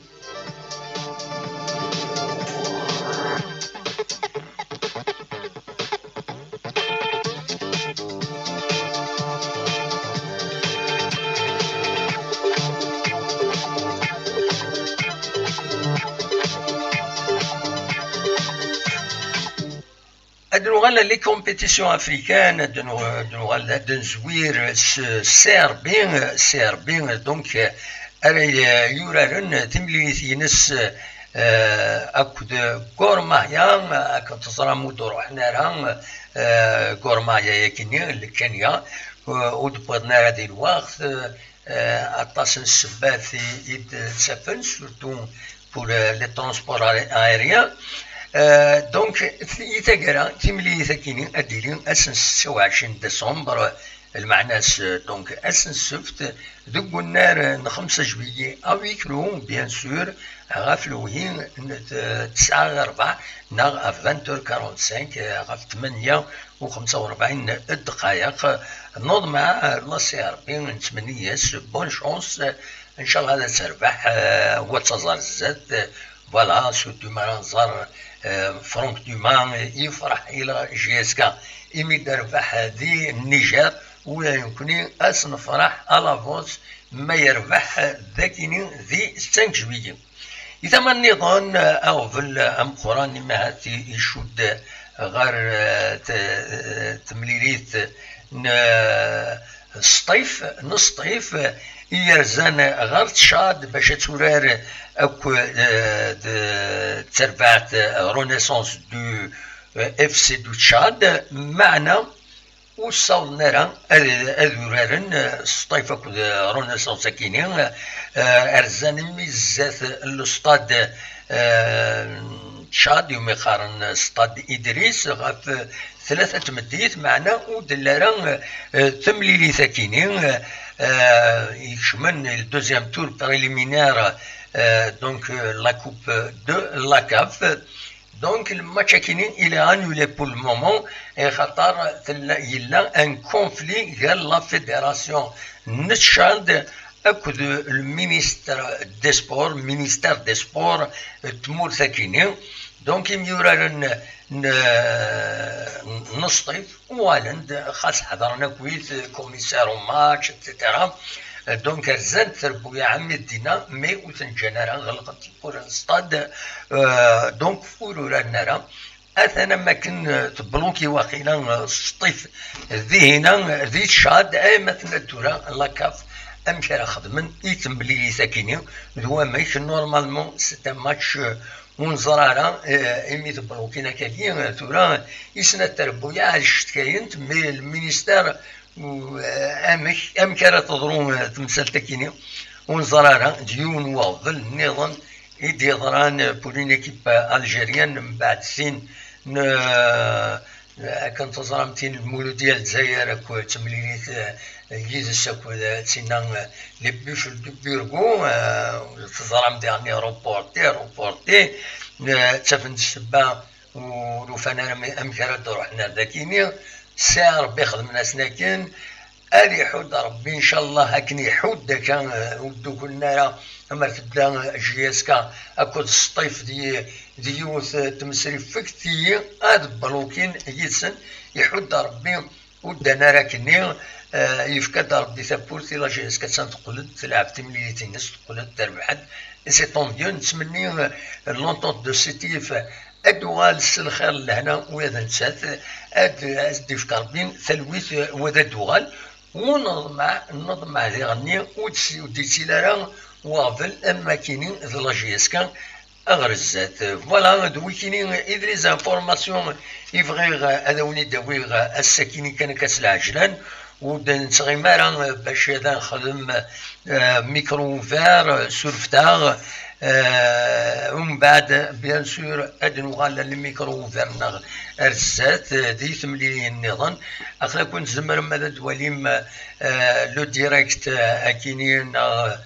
Ad nuɣal à les compétitions africaines, ad nu-, ad nuɣal ad nezwir s C R B, C R B, donc, ara y-, yuraren timlilit-ines, euh, akked Gor Mahia, akken teẓram ur d-ruḥen ara, euh, Gor Mahia yakini, le Kenya, euh, ur d-wwiḍen ara di lweqt, euh, euh, aṭas n ssebbat i, i d-ttafen, surtout pour, euh, les transports aé-, aériens. Euh, donc, i taggara, timlilit-akini ad d-tili ass n setta u ɛecrin décembre, lmeɛna-s, euh, donc, ass n ssebt, deg unnar n xemsa juillet, à huis clos, bien sûr, ɣef lewhi n t-, tesɛa ɣer rrbeɛ, neɣ à vingt heures quarante-cinq, euh, ɣef tmanya u xemsa u rebɛin ddqayeq. Neḍmeɛ, euh, la C R B, nettmenni-yas bonne chance, euh, ncallah ad terbeḥ, euh, wa d taẓar zdat, euh, voilà, surtout ma ara nẓer, euh, Franck Dumas, euh, yefreḥ i la J S K imi d-terbeḥ di Niger, ula d nekkni ad s-nefreḥ à l'avance ma yerbeḥ, euh, dagini di cinq juillet. I tama nniḍen, aɣbel ameqqran imi ahat i-, icudd ɣer, eh, t-, eh, temlilit n, eh, Sṭif, n Sṭif, i yerzan ɣer Tcad bac ad turar akk, eh, d terbaɛt Renaissance du, eh, F C du Tchad, meɛna ur ssawḍen ara ad, ad uraren, eh, Sṭif akked, eh, Renaissance akini, eh, rzan imi zdat lestad, eh, n Tcad, umi qqaren Stad Idris, ɣef tlata tmeddit, meɛna ur d-telli ara, eh, temlilit akini, eh, ikecmen le deuxième tour préliminaire, eh, donc, eh, la coupe de la CAF. Donc, le match akini, il est annulé pour le moment, et xaṭer tella, yella un conflit gar la fédération n Tchad akked le ministre des sports, ministère des sports, euh, tmurt akini. Donc, imyuraren n, n, n Sṭif uɣalen-d, xas ḥedṛen akkit, commissaire au match, et cetera. Donc, rzan-d trebbuyaɛ am i d-nna, mais ur ten-ǧǧan ara, ɣelqen tiwwura n stade. Euh, donc, ur uraren ara. Atan am akken, euh, tebluki waqila, euh, Sṭif dihina, euh, di Tcad, ay ma tenna tura la CAF, amek ara xedmen i temlilit akini, d wamek, normalement, c'est un match, euh, ur neẓri ara, euh, imi teblukin akkagi, euh, tura, i snat trebbuyaɛ ad ccetkayent, mais le ministère, euh, amek, amek ara teḍru, euh, temsalt akini, ur neẓri ara, d yiwen n weɣbel nniḍen i d-yeḍran, euh, pour une équipe, euh, algérienne, mbeɛd sin n, euh, akken teẓram tin n Lmuludya n Lezzayer akked temlilit, euh, yid-s akked, euh, tinna, euh, les Buffles de Burgos, euh, teẓram diɣen reporté, reporté, euh, ttafen-d ssebba ur ufan ara mi-, amek ara d-ruḥen ar dakini, sɛan Rebbi xedmen-asen akken, ad iḥudd Rebbi, ncallah, akken iḥudd akka, eh, ur ddukulen ara, amer tebda, eh, J S K akked Sṭif di, di yiwet, eh, tmesrifegt, ad blukin yid-sen, iḥudd Rebbi, ur ddan ara akkenni, eh, yefka-d Rebbi tawwurt i la J S K, attan teqqel-d, telɛeb timlilit-ines, teqqel-d, terbeḥ-d, et c'est tant mieux, nettmenni, eh, l'entente de Sétif, ad d-tuɣal s lxir, lehna, ula d nettat, ad, ad d-ifk Rebbi talwit, eh, wa d ad d-tuɣal, u neḍmeɛ, neḍmeɛ diɣenni, ur d-, ur d-yettili ara weɣbel am wakkini d la J S K, ɣer zdat. Voilà, d wikini i d les informations i bɣiɣ ad awen-id-awiɣ ass-akini kan akka s lɛejlan, ur d-nettɣimi ara bac ad nexdem, euh, micro ouvert, euh, surfet-aɣ, euh, umbeɛd, bien sûr, ad nuɣal le micro ouvert-nneɣ ar zdat, euh, di temliliyin nniḍen. Aql-aken tzemrem ad d-twalim, euh, le direct, euh, akini neɣ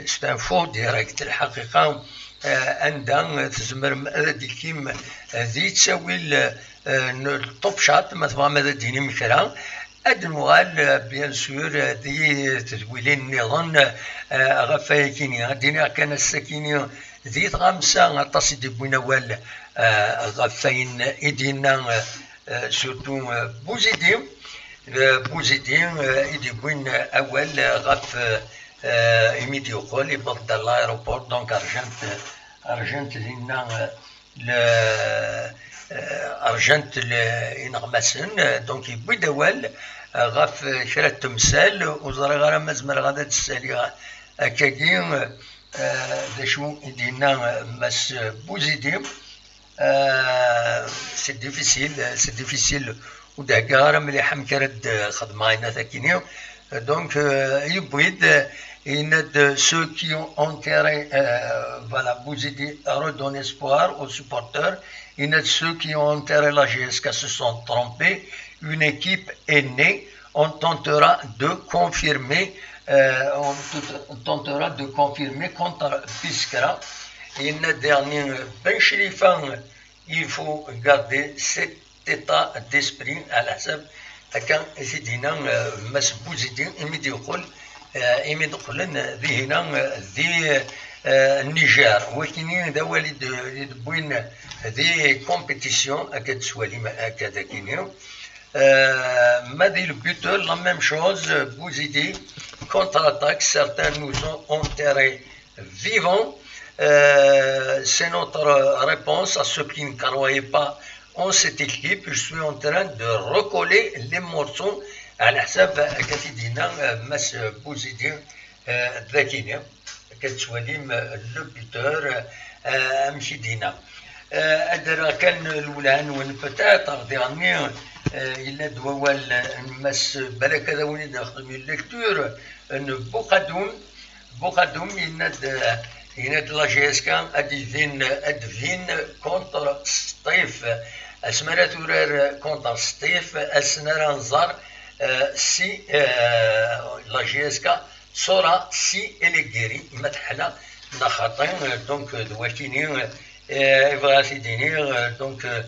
c'est un faux direct, lḥaqiqa, euh, anda tzemrem ad d-tikim, euh, di ttawil, euh, n Top Chat, ma tebɣam ad d-tinim kra. Ad nuɣal, euh, bien sûr, euh, di tedwilin nniḍen, euh, ɣef wayakini. Ad d-iniɣ kan ass-akini di tɣamsa aṭas i d-yewwin awal, euh, ɣef wayen i d-yenna, euh, euh, surtout, euh, Bouzidi. Euh, Bouzidi, euh, i d-yewwin awal, euh, ɣef, euh, euh, imi d-yeqqel, yewweḍ-d ɣer l'aéroport, donc rjant, rjant dinna, euh, le, euh, rjant le, ineɣmasen, euh, donc yewwi-d awal, euh, ɣef, euh, kra n temsal, ur ẓriɣ ara ma zemreɣ ad d-ssaliɣ akkagi, euh, d acu i d-yenna, euh, Mass Bouzidi. Euh, c'est difficile, c'est difficile. Ur d-heggaɣ ara mliḥ amek ara d-xedmeɣ ayen akini. Donc, euh, yewwi-d, euh, yenna-d ceux qui ont enterré, euh, voilà, Bouzidi redonne espoir aux supporters. Yenna-d ceux qui ont enterré la J S K se sont trompés. Une équipe est née. On tentera de confirmer, euh, on t-, tentera de confirmer contre Biskra. Yenna-d daɣen, euh, Ben Chlifa, il faut garder cet état d'esprit, ɛla ḥsab akka i t-id-yenna, euh, Mass Bouzidi, imi d-yeqqel, euh, imi d-qqlen, euh, dihina, euh, di, euh, Niger. Wakini d awal i d-, i d-wwin di compétition, akka d-twalim, akka d akini. Euh, ma di le buteur, la même chose, Bouzidi, contre-attaque, certains nous ont enterrés vivants. Euh, c'est notre réponse à ceux qui ne croyaient pas en cette équipe. Je suis en train de recoller les morceaux. Ɛla ḥsab akka i d-yenna, euh, Mass Bouzidi, euh, d akini. Akka tettwalim, euh, le buteur, euh, amek i d-yenna. Euh, ad d-rreɣ kan lwelha-nwen, peut-être, diɣenni, euh, yella-d wawal n Mass, balak ad awen-id-nexdem une lecture n Buqadum. Buqadum yenna-d, euh, yenna-d la J S K ad d-ibin, ad d-bin contre Sṭif. Asmi ara turar contre Sṭif, ass-n ara nẓer, euh, si, euh, la J S K tura si Elegiri, ma teḥla neɣ xaṭi, donc, d wakini, euh, i bɣiɣ ad t-id-iniɣ, euh, donc, euh,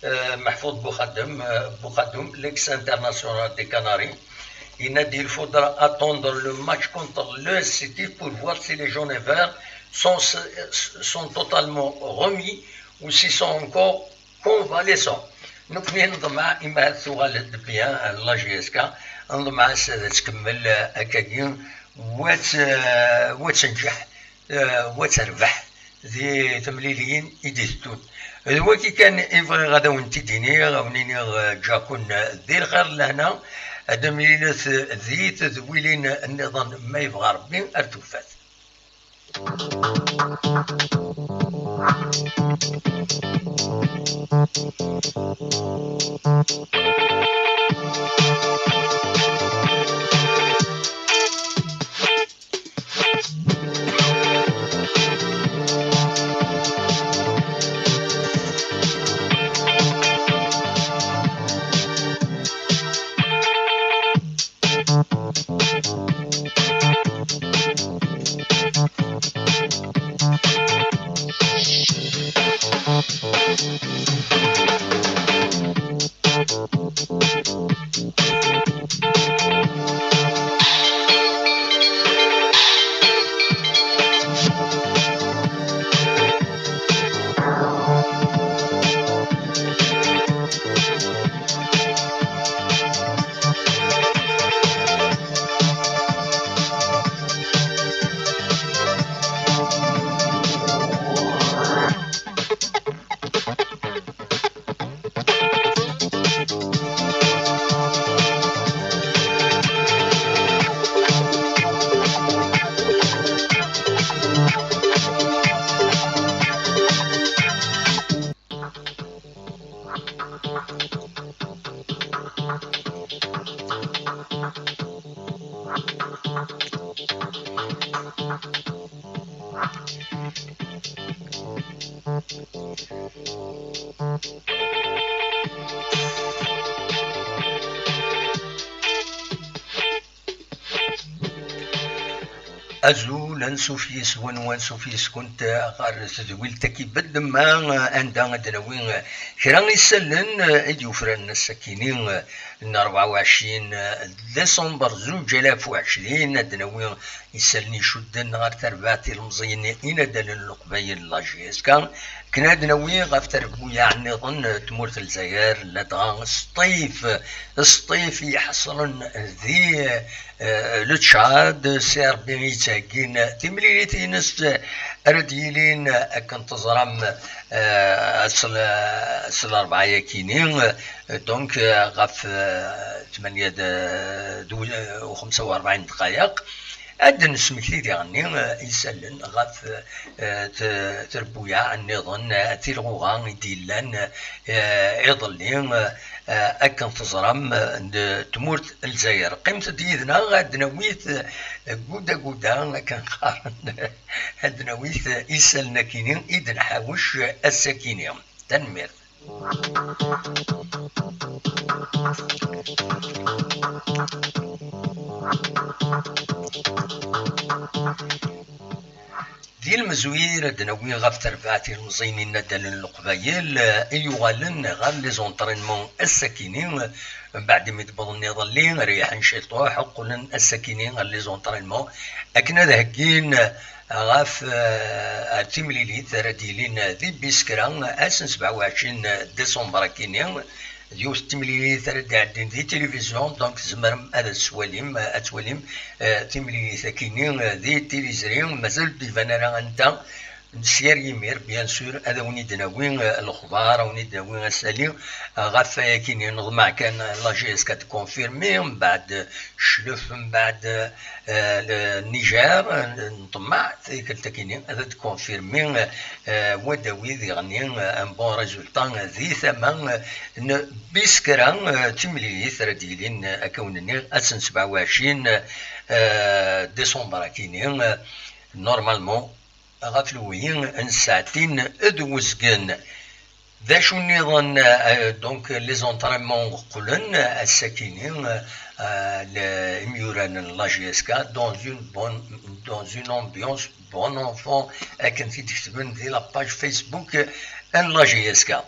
euh, Mahfoud Boukhadem, euh, Boukhadem, l'ex-international des Canaries. Il a dit, il faudra attendre le match contre l'E S C T pour voir si les jaunes et verts sont, sont totalement remis ou s'ils sont encore convalescent. Nekkni neḍmeɛ imi ad tuɣal-d bien la J S K, neḍmeɛ ass ad tkemmel, eh, akkagi, wa tt-, eh, wa tenǧeḥ, eh, wa terbeḥ di temliliyin i d-iteddun. D wagi kan i bɣiɣ ad awen-t-id-iniɣ, ad awen-iniɣ, eh, ǧǧaken, eh, di lxir d lehna, ad d-temlilet di tedwilin nniḍen ma yebɣa Rebbi ar tufat. Azul, ansuf yes-wen, wansuf yes-kunt ɣer tedwilt-agi bedemma, anda ad d-nawi kra isallen i d-yufraren ass-akini n rebɛa u ɛecrin décembre zuǧ alaf u ɛecrin, ad d-nawi isallen icudden ɣer terbaɛt ilemẓiyen inadalen n Leqbayel, la J S K. Akken ad nawi ɣef terbuyaɛ nniḍen n tmurt n Lezzayer, ladɣa Sṭif, Sṭif i iḥeṣren di, eh, le Tchad, si Ṛebbi i yettheggin timlilit-ines ara d-yilin, akken teẓram, eh, s l-, s larebɛa-yakini, eh, donc, eh, ɣef, eh, tmanya d, d, u xemsa u rebɛin ddqayeq. Ad d-nesmekti diɣenni, eh, isallen ɣef, eh, t-, trebbuyaɛ nniḍen, eh, tilɣuɣa i d-yellan, eh, iḍelli, eh, akken teẓram, eh, n tmurt n Lezzayer. Qqimet-d yid-neɣ, ad d-nawi-t, eh, guda guda, akken qqaren, ad d-nawi-t isallen-akini i d-nḥawec ass-akini. Tanemmirt. Di lemzuyir ad d-nawi ɣef terbaɛt ilemẓiyen inadalen n Leqbayel, eh, i yuɣalen ɣer les entraînements ass-akini, mbeɛd imi d-wwḍen iḍelli, reyḥen ciṭuḥ, qqlen ass-akini ɣer les entraînements akken ad heggin ɣef, eh, ar timlilit ara d-yilin di Biskra ass n sebɛa u ɛecrin décembre akini. D yiwet n temlilit ara d-iɛeddin di tilivizyu, donc tzemrem ad as-twalim, ad twalim, eh, timlilit akini, eh, di tilizri, mazal ur d-iban ara anta. S yir yimir, bien sûr, ad awen-id-nawi, eh, lexbar, ad awen-id-nawi asali, eh, ɣef wayakini. Neḍmeɛ kan, eh, la J S K ad tkonfirmi, mbeɛd, eh, Cclef, mbeɛd, eh, eh, le Niger, eh, nṭemmeɛ tikkelt-akini ad d-konfirmi, eh, wadawi diɣenni, eh, un bon résultat di tama, eh, n Biskra, eh, timlilit ara d-yilin, eh, akka wen-nniɣ, ass n sebɛa u ɛecrin, eh, décembre akini, eh, normalement, ɣef lewhi n ssaɛtin d uzgen. D acu nniḍen, eh, donc, les entraînements qqlen, eh, ass-akini, eh, le-, imyuran n la J S K dans une bonne, dans une ambiance bon enfant, akken t-id-ketben di la page Facebook n la J S K.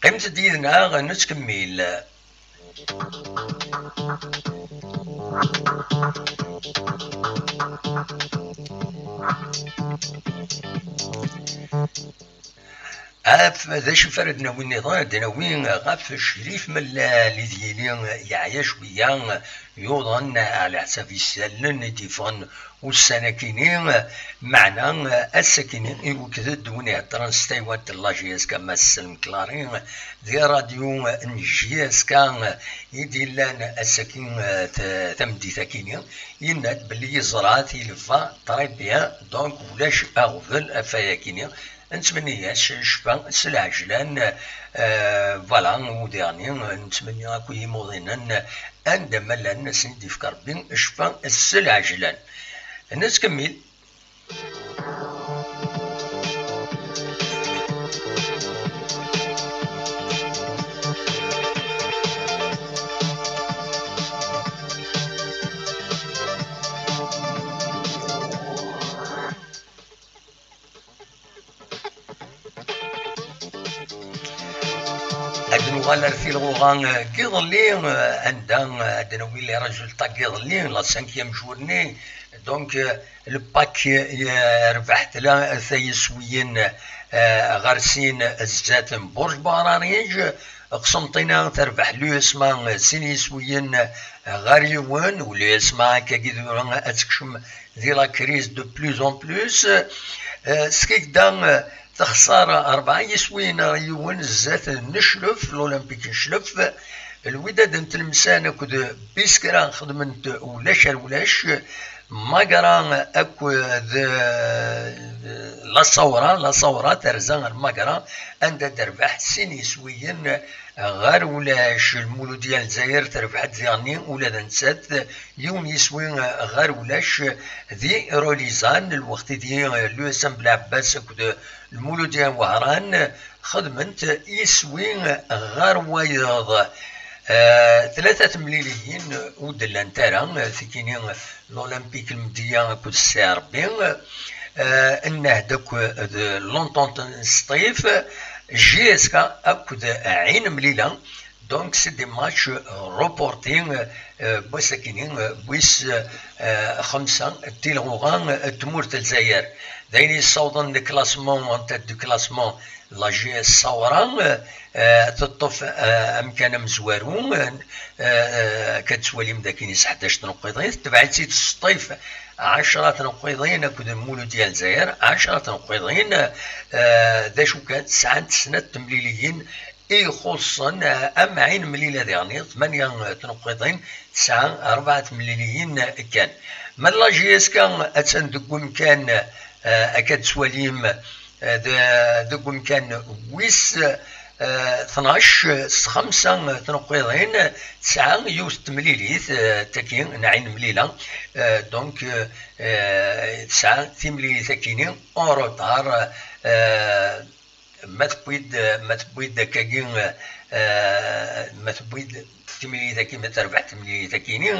Qqimet-d yid-neɣ, nettkemmil. Ɣef d acu ara d-nawi nniḍen, ad d-nawi ɣef Crif Mellal i d-yili yeɛya cwiya, yuḍen ɛla ḥsab isallen i d-yeffɣen ussan-akini, meɛna ass-akini iwekked-d win iheddren s taywalt n la J S K, Mass Selm Clary, di radyu n J S K i d-illan ass-agi, t-, tameddit-akini, yenna-d belli yeẓra tilfa très bien, donc ulac aɣbel ɣef wayakini. Nettmenni-as ccfa s lɛejlan, eh, voilà, udiɣni, nettmenni akk i yimuḍinen, anda ma llan, ad sen-id-yefk Rebbi ccfa s lɛejlan. Nettkemmil. Ad nuɣal ar tilɣuɣa, eh, n yiḍelli, eh, anda, eh, ad d-nawi les résultats n yiḍelli, la cinquième journée. Donc, eh, le PAK, eh, yerbeḥ tlata yiswiyen, eh, ɣer sin zdat n Burj Bahrariǧ. Qsenṭina terbeḥ l'U S M A sin yiswiyen ɣer yiwen, u l'U S M A akkagi tura ad tekcem di la crise de plus en plus. Eh, Skikda, eh, texṣer rebɛa yiswiyen ɣer yiwen zdat n Cclef, l'Olympique n Cclef. Lwidad n Tlemsan akked Biskra xedmen-t ulac ar ulac. Magra akked, eh, La Sawra, La Sawra terza ar Magra, anda d-terbeḥ sin yiswiyen ɣer ulac. Lmuludya n Lezzayer terbeḥ-d diɣenni ula d nettat yiwen yiswi ɣer ulac di Rolizan, lweqt i di l'U S M Belɛebbas akked Lmuludya n Wehran xedment iswi ɣer wayeḍ. Eh, tlata temliliyin ur d-llant ara, eh, tikini, l'Olympique Lmedya akked C R B, eh, Nnehd akked l'Entente n Sṭif, J S K akked Ɛin Mlila. Donc, c'est des matchs reportés, eh, n wass-akini, eh, wis, eh, xemsa n tilɣuɣa, eh, n tmurt n Lezzayer. D ayen yessawḍen le classement, en tête du classement, la J S Saoura, eh, teṭṭef, eh, amkan amezwaru, eh, eh, akka tettwalim d akin is ḥdac tneqqiḍin, tetbeɛ-itt-id Sṭif ɛecra tneqqiḍin akked Lmuludya n Lezzayer ɛecra tneqqiḍin, eh, d acu kan, sɛant snat temliliyin ixuṣṣen, eh, am Ɛin Mlila diɣen, tmanya tneqqiḍin, tesɛa rebɛa temliliyin kan. Ma d la J S K attan deg umkan, eh, akka tettwalim, eh, de-, deg umkan wis, eh, tnac s xemsa tneqqiḍin, tesɛa yiwet temlilit, eh, tagi n Ɛin Mlila, eh, donc, eh, eh, tesɛa timlilit akini en retard, eh, ma tewwi-d, ma tewwi-d akkagi, eh, ma tewwi-d timlilit-agi, ma terbeḥ timlilit-agi-ni,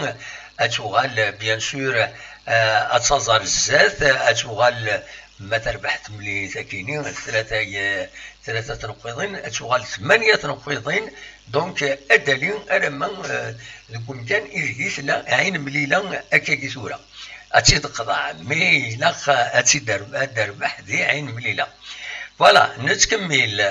ad tuɣal, bien sûr, eh, ad taẓ ar zdat, ad tuɣal, ma terbeḥ temlilit-agi-ni, tlata, eh, tlata tneqqiḍin, ad tuɣal tmanya tneqqiḍin. Donc, ad d-ali alamma, eh, deg umkan ideg i tella Ɛin Mlila akkagi tura. Ad tt-id-qḍeɛ, mais ilaq ad tt-id-, ad d-terbeḥ di Ɛin Mlila. Voilà, nettkemmil.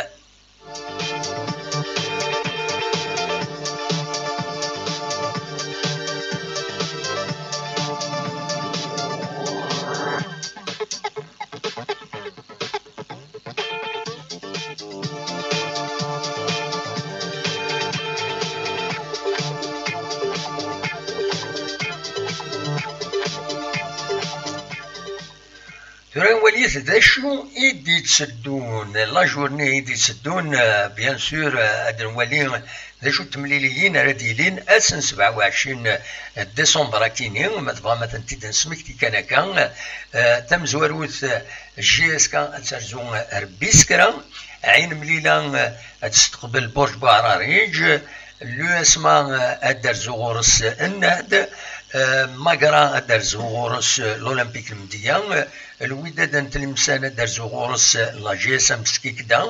Tura walit d acu i d-itteddun, la journée i d-itteddun, euh, bien sûr, euh, ad nwali d acu n temliliyin ara d-yilin ass n sebɛa u ɛecrin décembre akini, ma tebɣam ad tent-id-nesmekti kan akka, euh, tamezwarut, euh, J S K ad terzu, euh, Rebbi Sekra, Ɛin Mlila, euh, ad testeqbel Burj Buɛrariǧ, l'U S M A, euh, ad d-terzu ɣur-s Nnehd, euh, Magra ad d-terzu ɣur-s, euh, l'Olympique Lmedya, euh, Lwidad n Tlemsan ad d-terzu ɣur-s, euh, la J S M Skikda,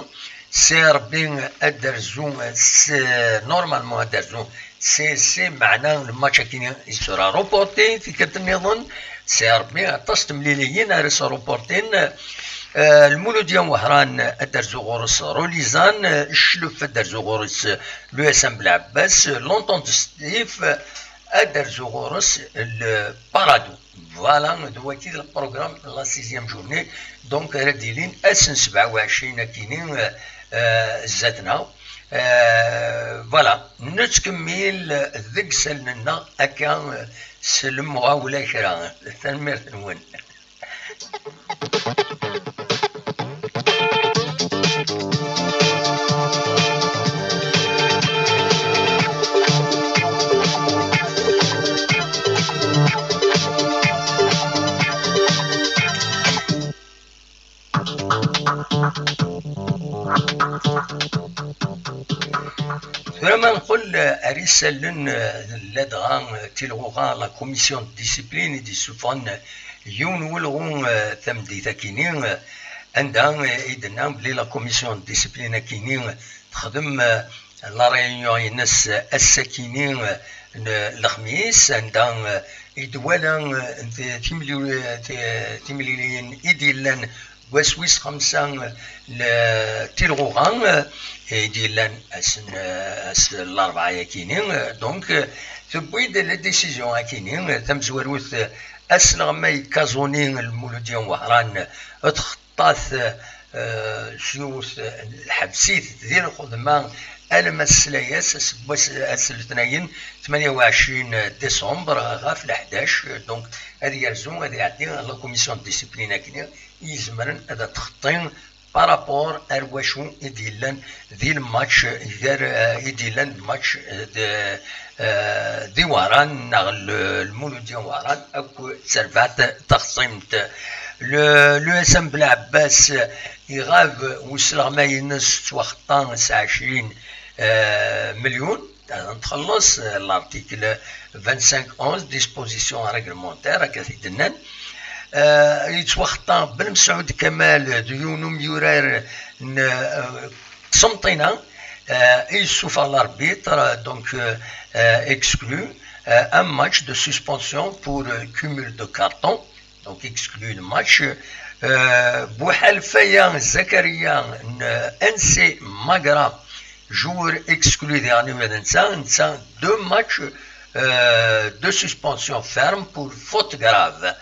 C R B ad d-terzu, euh, s-, normalement ad d-terzu C S C, meɛna le match akini il sera reporté, tikkelt nniḍen, C R B aṭas temliliyin ara s-reportin, euh, Lmuludya n Wehran ad d-terzu ɣur-s Rolizan, euh, Ccluf ad d-terzu ɣur-s, euh, l'U S M Belɛebbas, l'Entente Sṭif, ad d-terzu ɣur-s le Paradou. Voilà, d wagi le programme de la sixième journée. Donc, ara d-ilin ass n sebɛa u ɛecrin akini, euh, euh, zdat-neɣ. Euh, voilà, nettkemmil deg isallen-nneɣ akka, euh, s lemɣawla kra. Tanemmirt-nwen. Tura ma nqel ar isallen, ladɣa tilɣuɣa, la commission de discipline i d-yessufɣen yiwen n welɣu, eh, tameddit akini, eh, anda, eh, i d-tenna belli la commission de discipline akini texdem, eh, la réunion-ines ass-akini, eh, n lexmis, anda, eh, i d-twala, eh, ti-, timli-, eh, ti-, timliliyin i d-yellan deg wass wis xemsa n tilɣuɣa, eh, i d-yellan ass n, eh, ass n larebɛa-yakini, eh, donc, eh, tewwi-d la décision akini, eh, tamezwarut, eh, asleɣmay Kazuni Lmuludya n Wehran, eh, txeṭṭat, eh, s yiwet, eh, lḥebs-it di lxedma alamma tesla-yas, aseggas, ass n letnayen tmanya u ɛecrin décembre ɣef leḥdac, eh, donc ad yerzu, ad iɛeddi la commission de discipline akini i izemren ad txeṭṭi par rapport ar wacu i d-yellan di lmatch gar, eh, i d-yellan lmatch, eh, d, eh, di Wehran neɣ l-, Lmuludya n Wehran akked terbaɛt taxṣimt. Le, l'U S M Belɛebbas iɣab usleɣmay-ines ttwaxeṭṭa s ɛecrin, eh, melyun. Ad nxelleṣ, euh, l'article vingt-cinq onze, disposition réglementaire, akka i d-nnan. Euh, yettwaxeṭṭa Ben Msaud Kamal d yiwen umyurar n, euh, Semṭina, euh, i yessufeɣ l'arbitre, donc, euh, euh, exclu, euh, un match de suspension pour, euh, cumul de cartons, donc exclu le match. Euh, Bouhalfaya Zakaria n N C Magra, joueur exclu diɣen ula d netta, netta deux matchs, euh, de suspension ferme pour faute grave.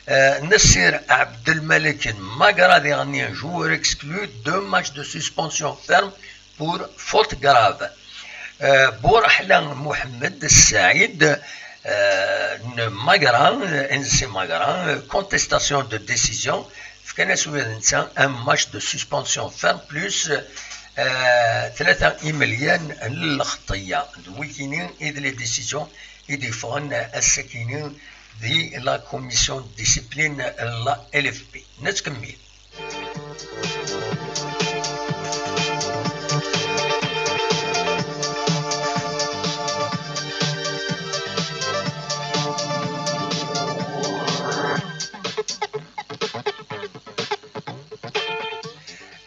Euh, Nasser Abdelmalek n Magra diɣen, joueur exclu, deux matchs de suspension ferme pour faute grave. Euh, Bourahla Mohamed Saïd, euh, n Magra, N C Magra, euh, contestation de décision, fkan-as ula d netta un match de suspension ferme plus, euh, tlata imelyan n lxeṭṭiya. D wikini i d les décisions i d-yeffɣen ass-akini di la commission de discipline n la L F P. Nettkemmil.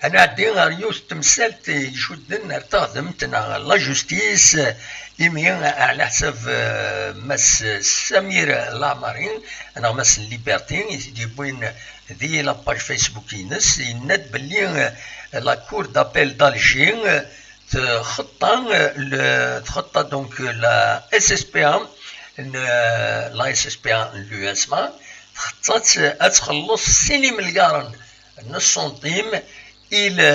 Ad nɛeddi ɣer yiwet n temsalt icudden ar teɣdemt neɣ la justice, imi ɛla ḥsab, eh, Mass Samir Lamari neɣ Mass Liberté i t-id-yewwin di la page Facebook-ines, yenna-d belli, euh, la Cour d'appel d'Alger, euh, txeṭṭa, euh, le, txeṭṭa donc, euh, la S S P A, n, euh, la S S P A n l'U S M A, txeṭṭa-tt ad txelleṣ sin imelyaren n ṣṣunṭim i le,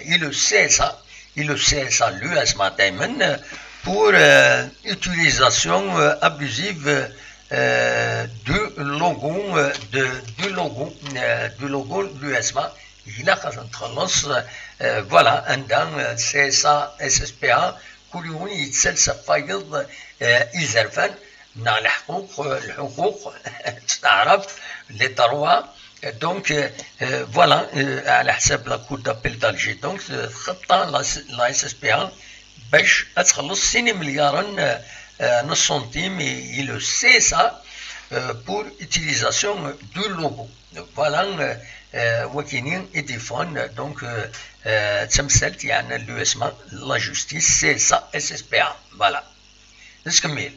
i le C S A, i le C S A, l'U S M A daymen, pour, euh, utilisation, euh, abusive, euh, du logo, euh, de, du logo, euh, du logo de l'U S M A. Ilaq ad ten-txelleṣ, euh, voilà, anda, euh, C S A, S S P A, kul yiwen yettales ɣef wayeḍ, euh, izerfan, neɣ leḥquq, euh, lḥuquq, s taɛrabt, les droits. Donc, euh, euh, voilà, euh, ɛla ḥsab la Cour d'appel d'Alger. Donc, euh, txeṭṭa la, la S S P A bac ad txelleṣ sin imelyaren, euh, euh, n ṣṣunṭim i, i le C S A, euh, pour utilisation du logo. Voilà, euh, euh, wakini i d-yeffɣen, donc, euh, euh, d tamsalt, yeɛnan l'U S M A, la justice, C S A, S S P A. Voilà. Nettkemmil.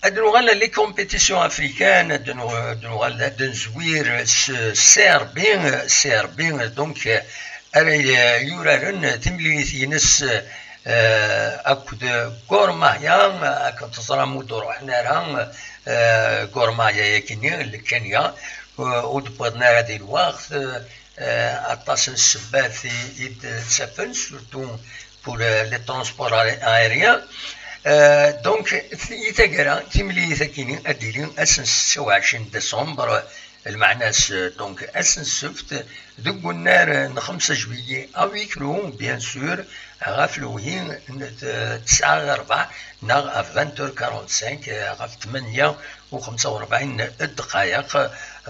Ad nuɣal à les compétitions africaines, ad nu-, ad nuɣal ad nezwir s C R B, C R B, donc, ara yuraren timlilit-ines, euh, akked Gor Mahia, akken teẓram ur d-ruḥen ara, euh, Gor Mahia yakini, le Kenya, euh, ur d-wwiḍen ara di lweqt, euh, aṭas n ssebbat i, i d-ttafen, surtout pour, euh, les transports aé-, aériens. Euh, donc, i taggara, timlilit-akini ad d-tili ass n setta u ɛecrin décembre, lmeɛna-s, euh, donc, ass n ssebt, deg unnar n xemsa juillet, à huis clos, bien sûr, ɣef lewhi n t-, tesɛa ɣer rrbeɛ, neɣ à vingt heures quarante-cinq, euh, ɣef tmanya u xemsa u rebɛin ddqayeq.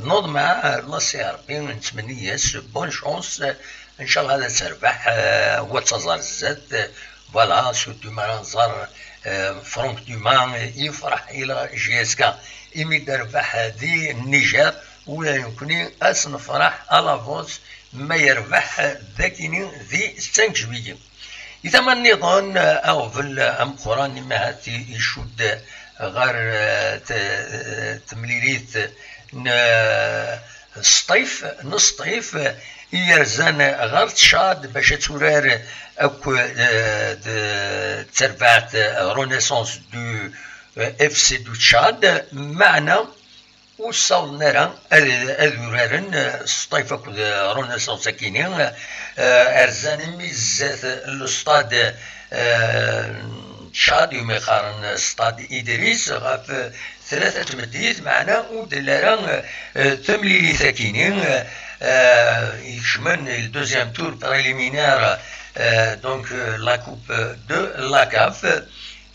Neḍmeɛ, euh, la C R B, nettmenni-yas bonne chance, Ncallah ad terbeḥ, euh, wa d taẓar zdat, euh, voilà, surtout ma ara nẓer, euh, Franck Dumas, euh, yefreḥ i la J S K imi d-terbeḥ, euh, di Niger, ula d nekkni ad s-nefreḥ à l'avance ma yerbeḥ, euh, d akini di cinq juillet. Di tama nniḍen, euh, aɣbel, euh, ameqqran imi ahat i-, icudd, euh, ɣer, euh, t-, euh, temlilit n, euh, Sṭif, n Sṭif, i yerzan ɣer Tcad bac ad turar akk, eh, d, d terbaɛt Renaissance du, eh, F C du Tchad, meɛna ur ssawḍen ara ad, ad uraren, eh, Sṭif akked Renaissance akini, eh, rzan imi zdat l'stade, eh, Tcad, umi qqaren Stade Idriss, ɣef tlata n tmeddit, meɛna ur d-telli ara, eh, temlilit akini, eh, euh, ikecmen le deuxième tour préliminaire, euh, donc, euh, la coupe de la caf.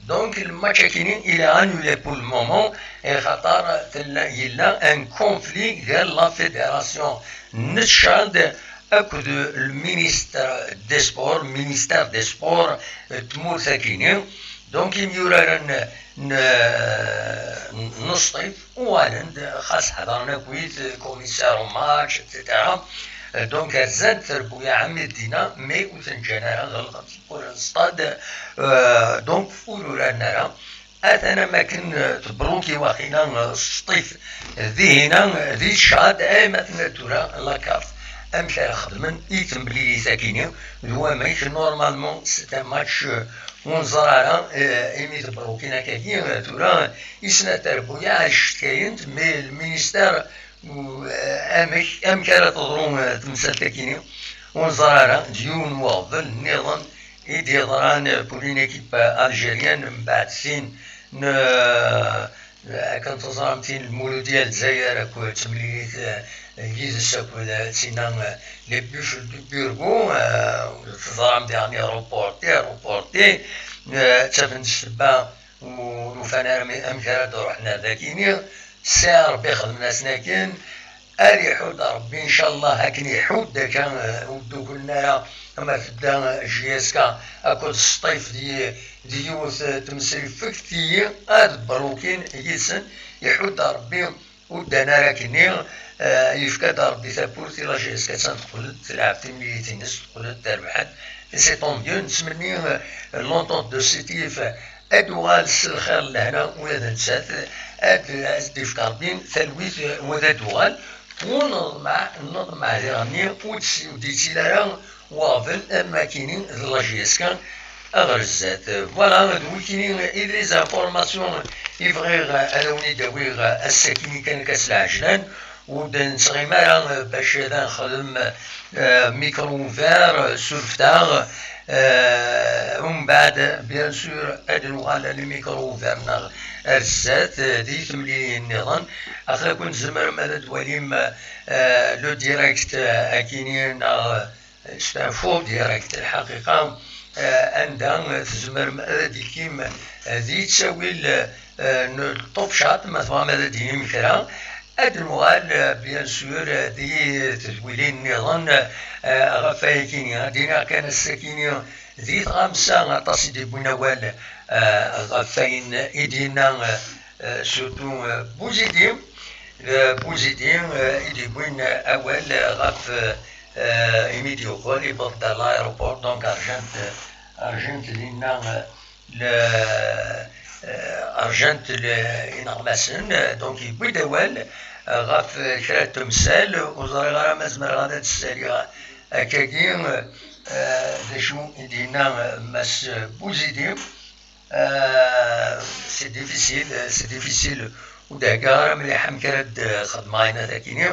Donc, le match-agi, il est annulé pour le moment, et Qatar, il y a un conflit vers la fédération Nishad avec le ministre des sports, ministère des sports, euh, Tmour Sakini. Donc, il y aura un, un, un, un, uɣalen-d, xas ḥedṛen akkit, commissaire au match, et cetera. Euh, donc, rzan-d trebbuyaɛ am i d-nniɣ, mais ur ten-ǧǧan ara ɣer lqaḍ, ur n stade, euh, donc, ur uraren ara. Atan am akken, euh, tebruki waqila, euh, Sṭif, dihina, euh, di Tcad, ay ma tenna tura la caf, amek ara xedmen i temlilit-agi-ni, d wamek, normalement, c'est un match, euh, ur neẓra ara, euh, imi tebrukin akkagi, euh, tura, i snat trebbuyaɛ, ccetkayen-d, mais le ministère, euh, amek, amek ara teḍru, euh, temsalt-agi-ni, ur neẓra ara, d yiwen n uɣbel nniḍen i d-yeḍran, euh, pour une équipe, euh, algérienne, mbeɛd sin n, euh, akken teẓram tin n Lmuludya n Lezzayer akked temlilit, euh, yid-s akked, euh, tinna, euh, les Buffles du Burgo, euh, teẓram daɣen reporté, reporté, euh, ttafen-d ssebba ur ufan ara mi-, amek ara d-ruḥen ar dagini, sɛiɣ Rebbi xedmen-asen akken, ad iḥudd Rebbi, ncallah, akken iḥudd akka, eh, ur dduklen ara, ama tedda, eh, J S K akked Sṭif di, di yiwet, eh, tmesrifegt-iyi, ad brukin yid-sen, iḥudd Rebbi, ur ddan ara akkenni, eh, yefka-d Rebbi tawwurt i la J S K, attan teqqel-d, telɛeb timlilit-ines, teqqel-d, terbeḥ-d, et c'est tant mieux, nettmenni, eh, l'Entente de Sétif, ad d-tuɣal s lxir n lehna ula d nettat, ad, ad s-d-ifk Rebbi talwit, wa d ad d-tuɣal. U neḍmeɛ, neḍmeɛ diɣenni ur d-, ur d-yettili ara waɣbel am akkenni d la J S K ɣer zdat. Voilà, d wikini i d les informations i bɣiɣ ad awen-id-awiɣ ass-akini kan akka s lɛejlan. Ur d-nettɣimi ara, euh, bac ad nexdem, euh, micro ouvert, euh, surfet-aɣ, euh, umbeɛd, bien sûr, ad nuɣal ɣer le micro ouvert-nneɣ ar zdat, euh, di temlilin nniḍen. Aql-aken tzemrem ad twalim, euh, le direct, euh, akini neɣ, euh, c'est un faux direct, lḥaqiqa, euh, anda, euh, tzemrem ad d-tekim, euh, di ttawil, euh, n ṭṭubcat, ma tebɣam ad d-tinim kra. Ad nuɣal, euh, bien sûr, euh, di tedwilin nniḍen, euh, ɣef wayakini. Ad d-iniɣ kan ass-akini di tɣamsa aṭas i d-yewwin awal, euh, ɣef wayen i d-yenna, euh, euh, surtout, euh, Bouzidi. Euh, Bouzidi, euh, i d-yewwin awal, euh, ɣef, euh, euh, imi d-yuɣal, yewweḍ-d ɣer l'aéroport, donc rjant, euh, rjant dinna, euh, le, euh, rjant le, ineɣmasen, euh, donc yewwi-d awal, euh, ɣef, euh, kra n temsal, ur ẓriɣ ara ma zemreɣ ad d-ssaliɣ akkagi, euh, d acu i d-yenna, euh, Mass Bouzidi. Euh, c'est difficile, c'est difficile. Ur d-heggaɣ ara mliḥ amek ara d-xedmeɣ ayen akini.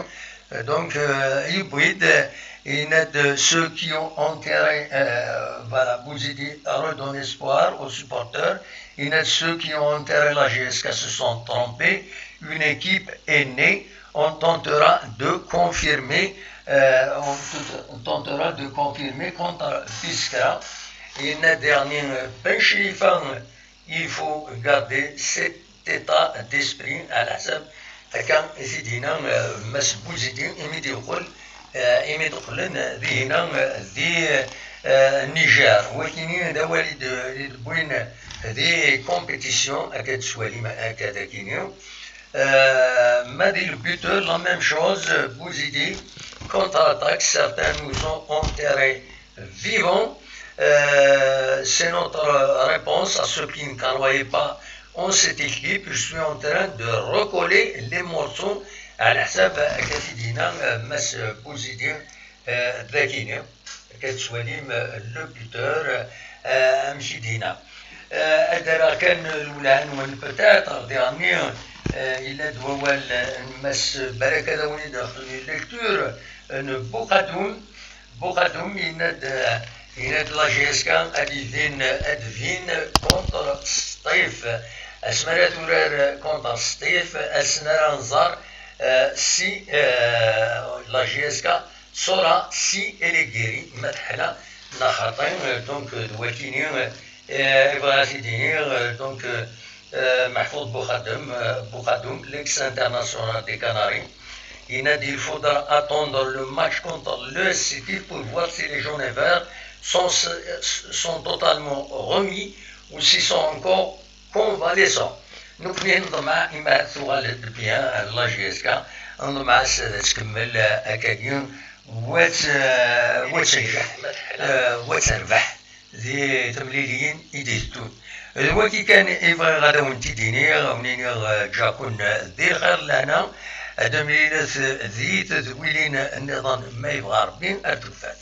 Euh, donc, euh, yewwi-d, yenna-d, ceux qui ont enterré, euh, voilà, Bouzidi redonne espoir aux supporters. Yenna-d, ceux qui ont enterré la J S K se sont trompés. Une équipe est née. On tentera de confirmer, euh, on t-, on tentera de confirmer contre Biskra. Yenna-d daɣen, euh, Ben Cherifa, il faut garder cet état d'esprit, ɛla ḥsab akka i t-id-yenna, euh, Mass Bouzidi, imi d-yeqqel, euh, imi d-qqlen, euh, dihina, euh, di, euh, Niger. Wakini d awal i d-, i d-wwin di compétition, akka d-twalim akka dagini. Euh, Madi le buteur, la même chose, Bouzidi, contre-attaque, certains nous ont enterrés vivants. Euh, c'est notre réponse à ceux qui ne croyaient pas en cette équipe. Je suis en train de recoller les morceaux. Ɛla ḥsab akka i d-yenna, euh, Mass Bouzidi, euh, dagini. Akka tettwalim, euh, le buteur, euh, amek i d-yenna. Euh, ad d-rreɣ kan lwelha-nwen, peut-être, diɣenni, euh, yella-d wawal, euh, n Mass Baraka, ad awen-id-nexdem une lecture, euh, n Buqadum. Buqadum yenna-d, euh, yenna-d la J S K ad d-ibin, ad d-ibin contre Sṭif. Asmi ara turar contre Sṭif, ass-n ara nẓer Euh, si, euh, la J S K, Sora, si elle est guérie, ma teḥla, neɣ xaṭi, euh, donc, euh, d wakini, euh, euh, yebɣa ad t-id-iniɣ, euh, donc, euh, euh, Mahfoud Boukhaddoum, euh, Boukhaddoum, l'ex-international des Canaries, il a dit, il faudra attendre le match contre l'U S City pour voir si les jaunes et verts sont, sont totalement remis ou s'ils sont encore convalescent. Nekkni neḍmeɛ imi tuɣal-d bien la J S K, neḍmeɛ ass ad tt-tkemmel akkagi, wa tt-, wa tt-tenǧeḥ, eh, wa tt-terbeḥ di temliliyin i d-iteddun. D wagi kan i bɣiɣ ad awen-t-id-iniɣ, ad wen-iniɣ, eh, ǧǧaken di lxir lehna, ad mlilet di tedwilin nniḍen ma yebɣa Rebbi ar tufat.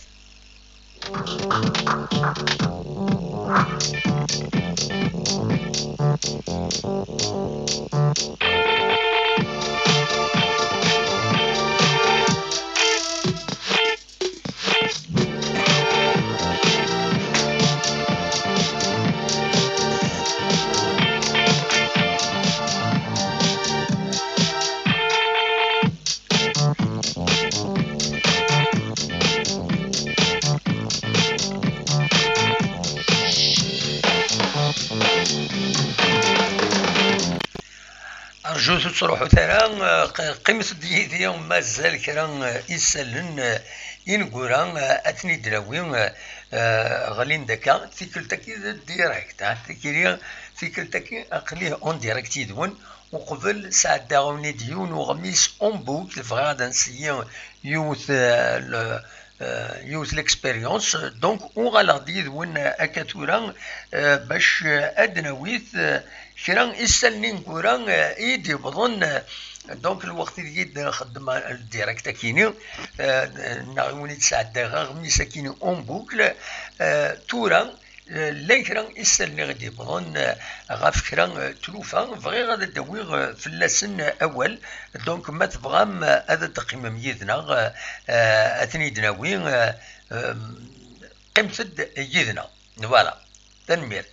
Rjut ur ttruḥut ara, q-, qqimet-d yid-i, mazal kra, eh, isallen, eh, ineggura, eh, ad ten-id-nawi, eh, eh, ɣlin-d akka, tikkelt-agi d direct, ah, tikli, tikkelt-agi aql-i en direct yid-wen, uqbel sɛeddaɣ-awen-id yiwen uɣmis en boucle, bɣiɣ ad nseyyi yiwet, eh, le-, eh, yiwet l'expérience. Donc, uɣaleɣ-d yid-wen, eh, akka tura, eh, bac, eh, ad d-nawit, eh, kra isallen ineggura, eh, i d-yewwḍen, eh, donc, lweqt ideg i d-nxeddem, eh, direct akini, eh, neɣ i wen-id-sɛeddaɣ aɣmis akini en boucle, eh, tura, eh, llan kra isallen i d-yewwḍen, eh, ɣef kra, eh, tlufa, bɣiɣ ad d-awiɣ, eh, fell-asen, eh, awal. Donc, ma tebɣam, eh, ad d-teqqimem yid-neɣ, eh, eh, ad ten-id-nawi, eh, em, qqimet-d yid-neɣ. Voilà. Tanemmirt.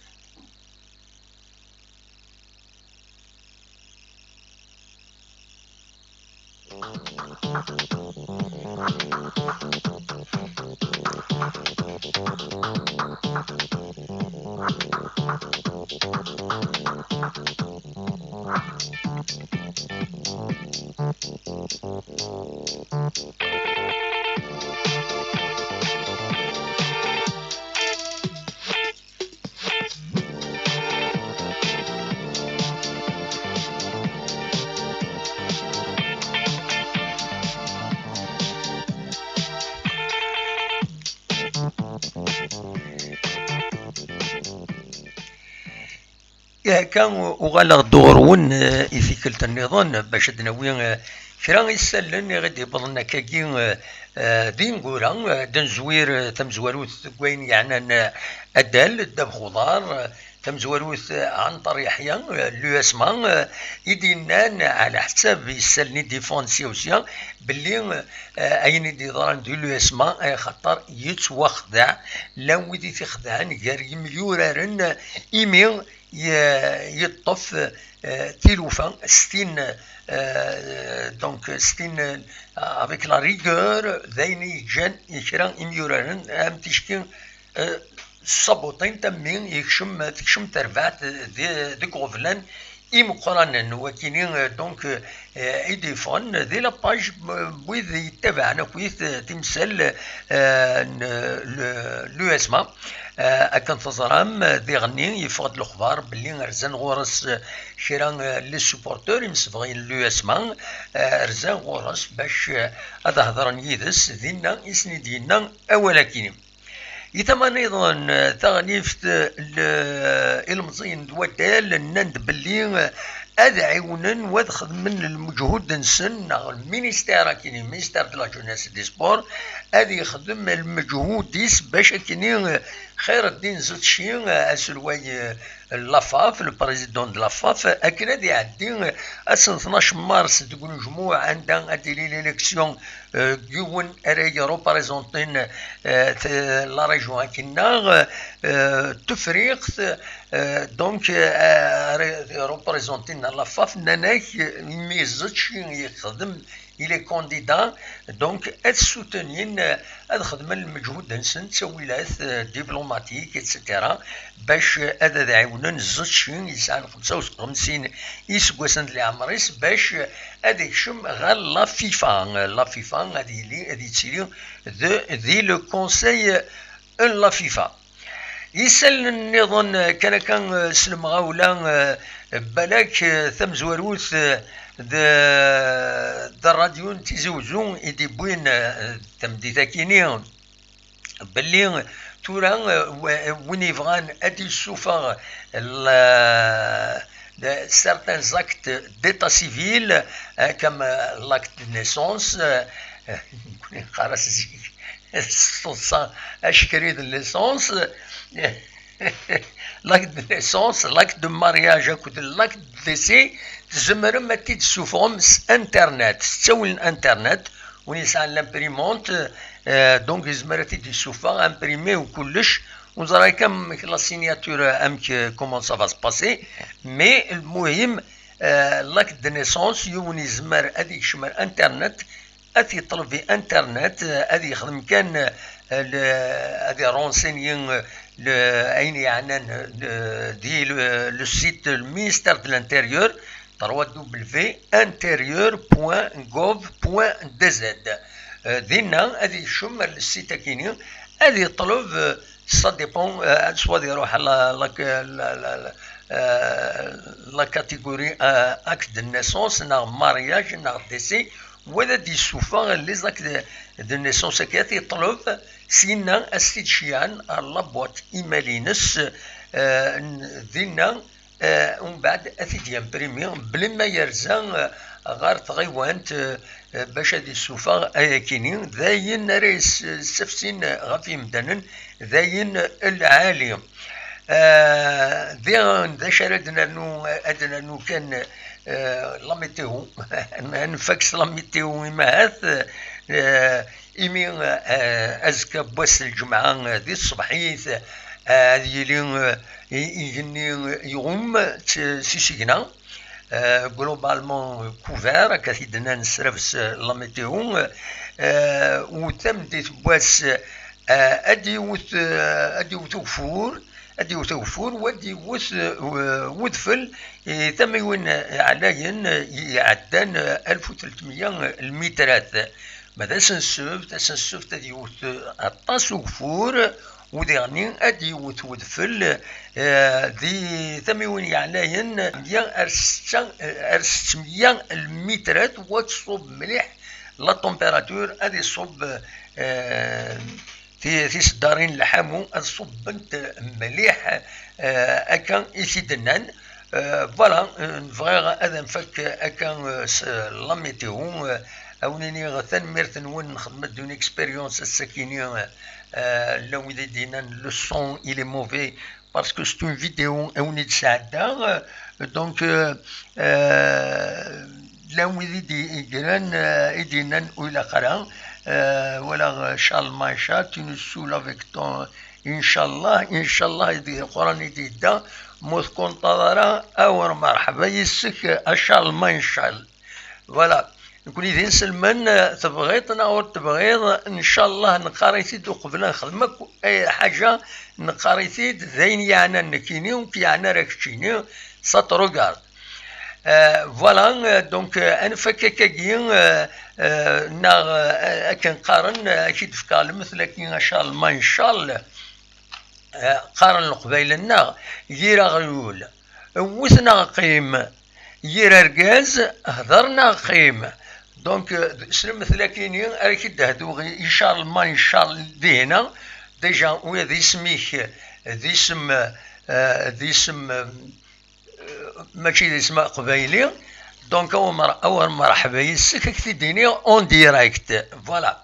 Akka, uɣaleɣ-d ɣur-wen, eh, i tikkelt nniḍen, bac ad d-nawi, eh, kra isallen i ɣ-id-iwwḍen akkagi, eh, eh, d ineggura, eh, ad nezwir, eh, tamezwarut deg wayen yeɛnan, eh, addal, ddabex uḍar, eh, tamezwarut, eh, Ɛenṭer Yeḥya, eh, l'U S M A, eh, i d-yennan, eh, ɛla ḥsab isallen i d-yeffɣen sya u sya, belli, eh, ayen i d-yeḍran di l'U S M A, eh, axaṭer yettwaxdeɛ, llan wid i t-ixedɛen gar yimyuraren, eh, imi ye-, yeṭṭef, eh, tilufa s tin, eh, donc, s tin, eh, avec la rigueur, d ayen i yeǧǧan i kra imyuraren am ticki, eh, sabuṭint, am mi yekcem, tekcem terbaɛt di-, deg iɣeblan imeqqranen. Wakini, eh, donc, eh, i d-yeffɣen di la page n wid yettabaɛen akkit, eh, timsal, eh, n le-, l'U S M A. Eh, akken teẓram, eh, diɣenni yeffeɣ-d lexbar belli rzan ɣur-s, eh, kra, eh, n les supporteurs imsebɣiyen n l'U S M A, eh, rzan ɣur-s bac, eh, ad hedren yid-s, dinna i sen-id-yenna awal-akini. I tama nniḍen, eh, taɣlift, eh, l-, ilemẓiyen n waddal nnan-d belli, eh, ad ɛiwnen u ad xedmen lmeǧhud-nsen, neɣ lministère akini, ministère de la jeunesse et des sports, ad yexdem lmeǧhud-is bac akini, eh, Xayreddin Zetci, aselway n la FAF, le président de la FAF, akken ad iɛeddi ass n tnac mars deg unejmuɛ anda ad d-tili l'élection, euh, n yiwen ara représentin, euh, la région akkenni, euh, Tefriqt, euh, donc, euh, ara représentin la FAF, nnan-ak imi Zetci yexdem il est candidat, donc ad soutenir, ad xedmen lmeǧhud-nsen, ttawilat, euh, diplomatique, et cetera, bac ad, ad ɛiwnen Zetci yesɛan xemsa u xemsin iseggasen di leɛmer-is, bac ad ikcem ɣer la FIFA. La FIFA ad yili, ad yettili de, di le conseil n la FIFA. Isallen nniḍen, kan akka, eh, s lemɣawla, eh, balak, eh, tamezwarut, eh, d, d ṛṛadyu n Tizi Uzzu i d-iwwin, eh, tameddit-akini, belli tura, eh, w-, win yebɣan ad d-yessufeɣ l-, de certains actes d'état civil, eh, comme, eh, l'acte de naissance, eh, nekkni neqqar-as zik s teḍsa acekrid n licence, l'acte de naissance, l'acte de mariage akked l'acte de décès, tzemrem ad t-id-tessufɣem s internet, s ttawil n internet, win yesɛan l'imprimante, eh, donc yezmer ad t-id-yessufeɣ, imprimé u kullec, ur neẓri amek la signature, amek, comment ça va se passer, mais lmuhim, eh, l'acte de naissance, yiwen yezmer ad yekcem ar internet, ad yeṭleb di internet, eh, ad yexdem kan, eh, le, ad irenseigner, eh, le, ayen yeɛnan, eh, le, di le, le site le ministère de l'Intérieur, trois W intérieur point gouv point D Z. Eh, dinna ad yekcem ar le site-akini, ad yeṭleb, eh, ça dépend, eh, soit ad iruḥ la, la, la, la, eh, la catégorie, eh, acte de naissance, neɣ mariage, neɣ décès, wala ad d-yessufeɣ les actes de, de naissance-agi, ad t-yeṭleb, syenna ad s-t-id-ceyyɛen ar la boîte email-ines, eh, n-, dinna, eh, umbeɛd ad t-id-yimprimi, bli ma yerza, eh, ɣer tɣiwant, eh, bac ad yessufeɣ ayakini. D ayen ara yes-, yessafsin ɣef yimdanen, d ayen lɛali. Eh, diɣen, d acu ara d-nernu, ad d-nernu kan, eh, la météo. Ad nfak s la météo, imahat, eh, imi, eh, azekka n wass n lǧemɛa, eh, di tṣebḥit, eh, ad yili, eh, i-, igenni, eh, iɣumm s, s isigna. Eh, globalement, eh, couvert, akka t-id-nnan srabes, eh, la météo, eh, u tameddit n wass, eh, ad iwet, eh, ad iwet ugeffur, ad iwet ugeffur, u ad iwet, eh, wedfel, eh, tamiwin, eh, ɛlayen, eh, iɛeddan, eh, alef u tletmeyya lmitrat. Ma d ass n ssebt, ass n ssebt ad iwet, eh, aṭas ugeffur, u diɣenni ad d-yewwet wedfel, eh, di tamiwin yeɛlayen, meyya ar setta, ar settemya lmitrat, u ad tṣubb mliḥ la température, ad iṣubb, eh, ti-, tiseddarin n lḥamu ad ṣubbent mliḥ, eh, akka i t-id-nnan. Eh, voilà, eh, bɣiɣ ad nfak akka, eh, s la météo, eh, ad wen-iniɣ tanemmirt-nwen, nxeddem-d une expérience ass-akini, eh, llan wid i d-yennan le son il est mauvais, parce que c'est une vidéo, ad wen-id-sɛeddaɣ, eh, donc, eh, eh, llan wid i d-yeggran, eh, i d-yennan ur ilaq ara, eh, wala, eh, Charles Maïcha, tu nous saoules avec ton, inchallah, inchallah, i d-, Quran i d-yedda, ma ur tkunṭaḍ ara, awer merḥba yis-k, a Charles Maïcha. Voilà. Nekkni d inselmen, eh, tebɣiḍ neɣ ur tebɣiḍ, ncallah neqqar-it-id uqbel ad nexdem akk ay ḥaǧa, neqqar-it-id d ayen yeɛnan nekkini, ur k-yeɛni ara keččini, ça te regarde. Eh, voilà, eh, donc, eh, ad nfak akkagi, eh, eh, neɣ, eh, akken qqaren, eh, ad k-id-fkeɣ lemtel-agi, a Charles Maïchal, eh, qqaren Leqbayel-nneɣ, yir aɣyul, wwet neɣ qqim. Yir argaz, hder neɣ qqim. Donc, euh, s lemtel-akini ara k-id-hduɣ i Charles Maréchal dihna. Déjà, ula d isem-ik, d isem, euh, d isem, euh, mačči d isem aqbayli. Donc, awer mer-, awer merḥba yis-k, ad k-t-id-iniɣ en direct. Voilà.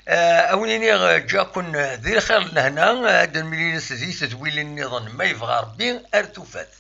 Eh, a wen-iniɣ, eh, ǧǧiɣ-ken, eh, di lxir d lehna, eh, ad d-nmili s di tedwilin nniḍen, ma yebɣa Ṛebbi, ar tufat.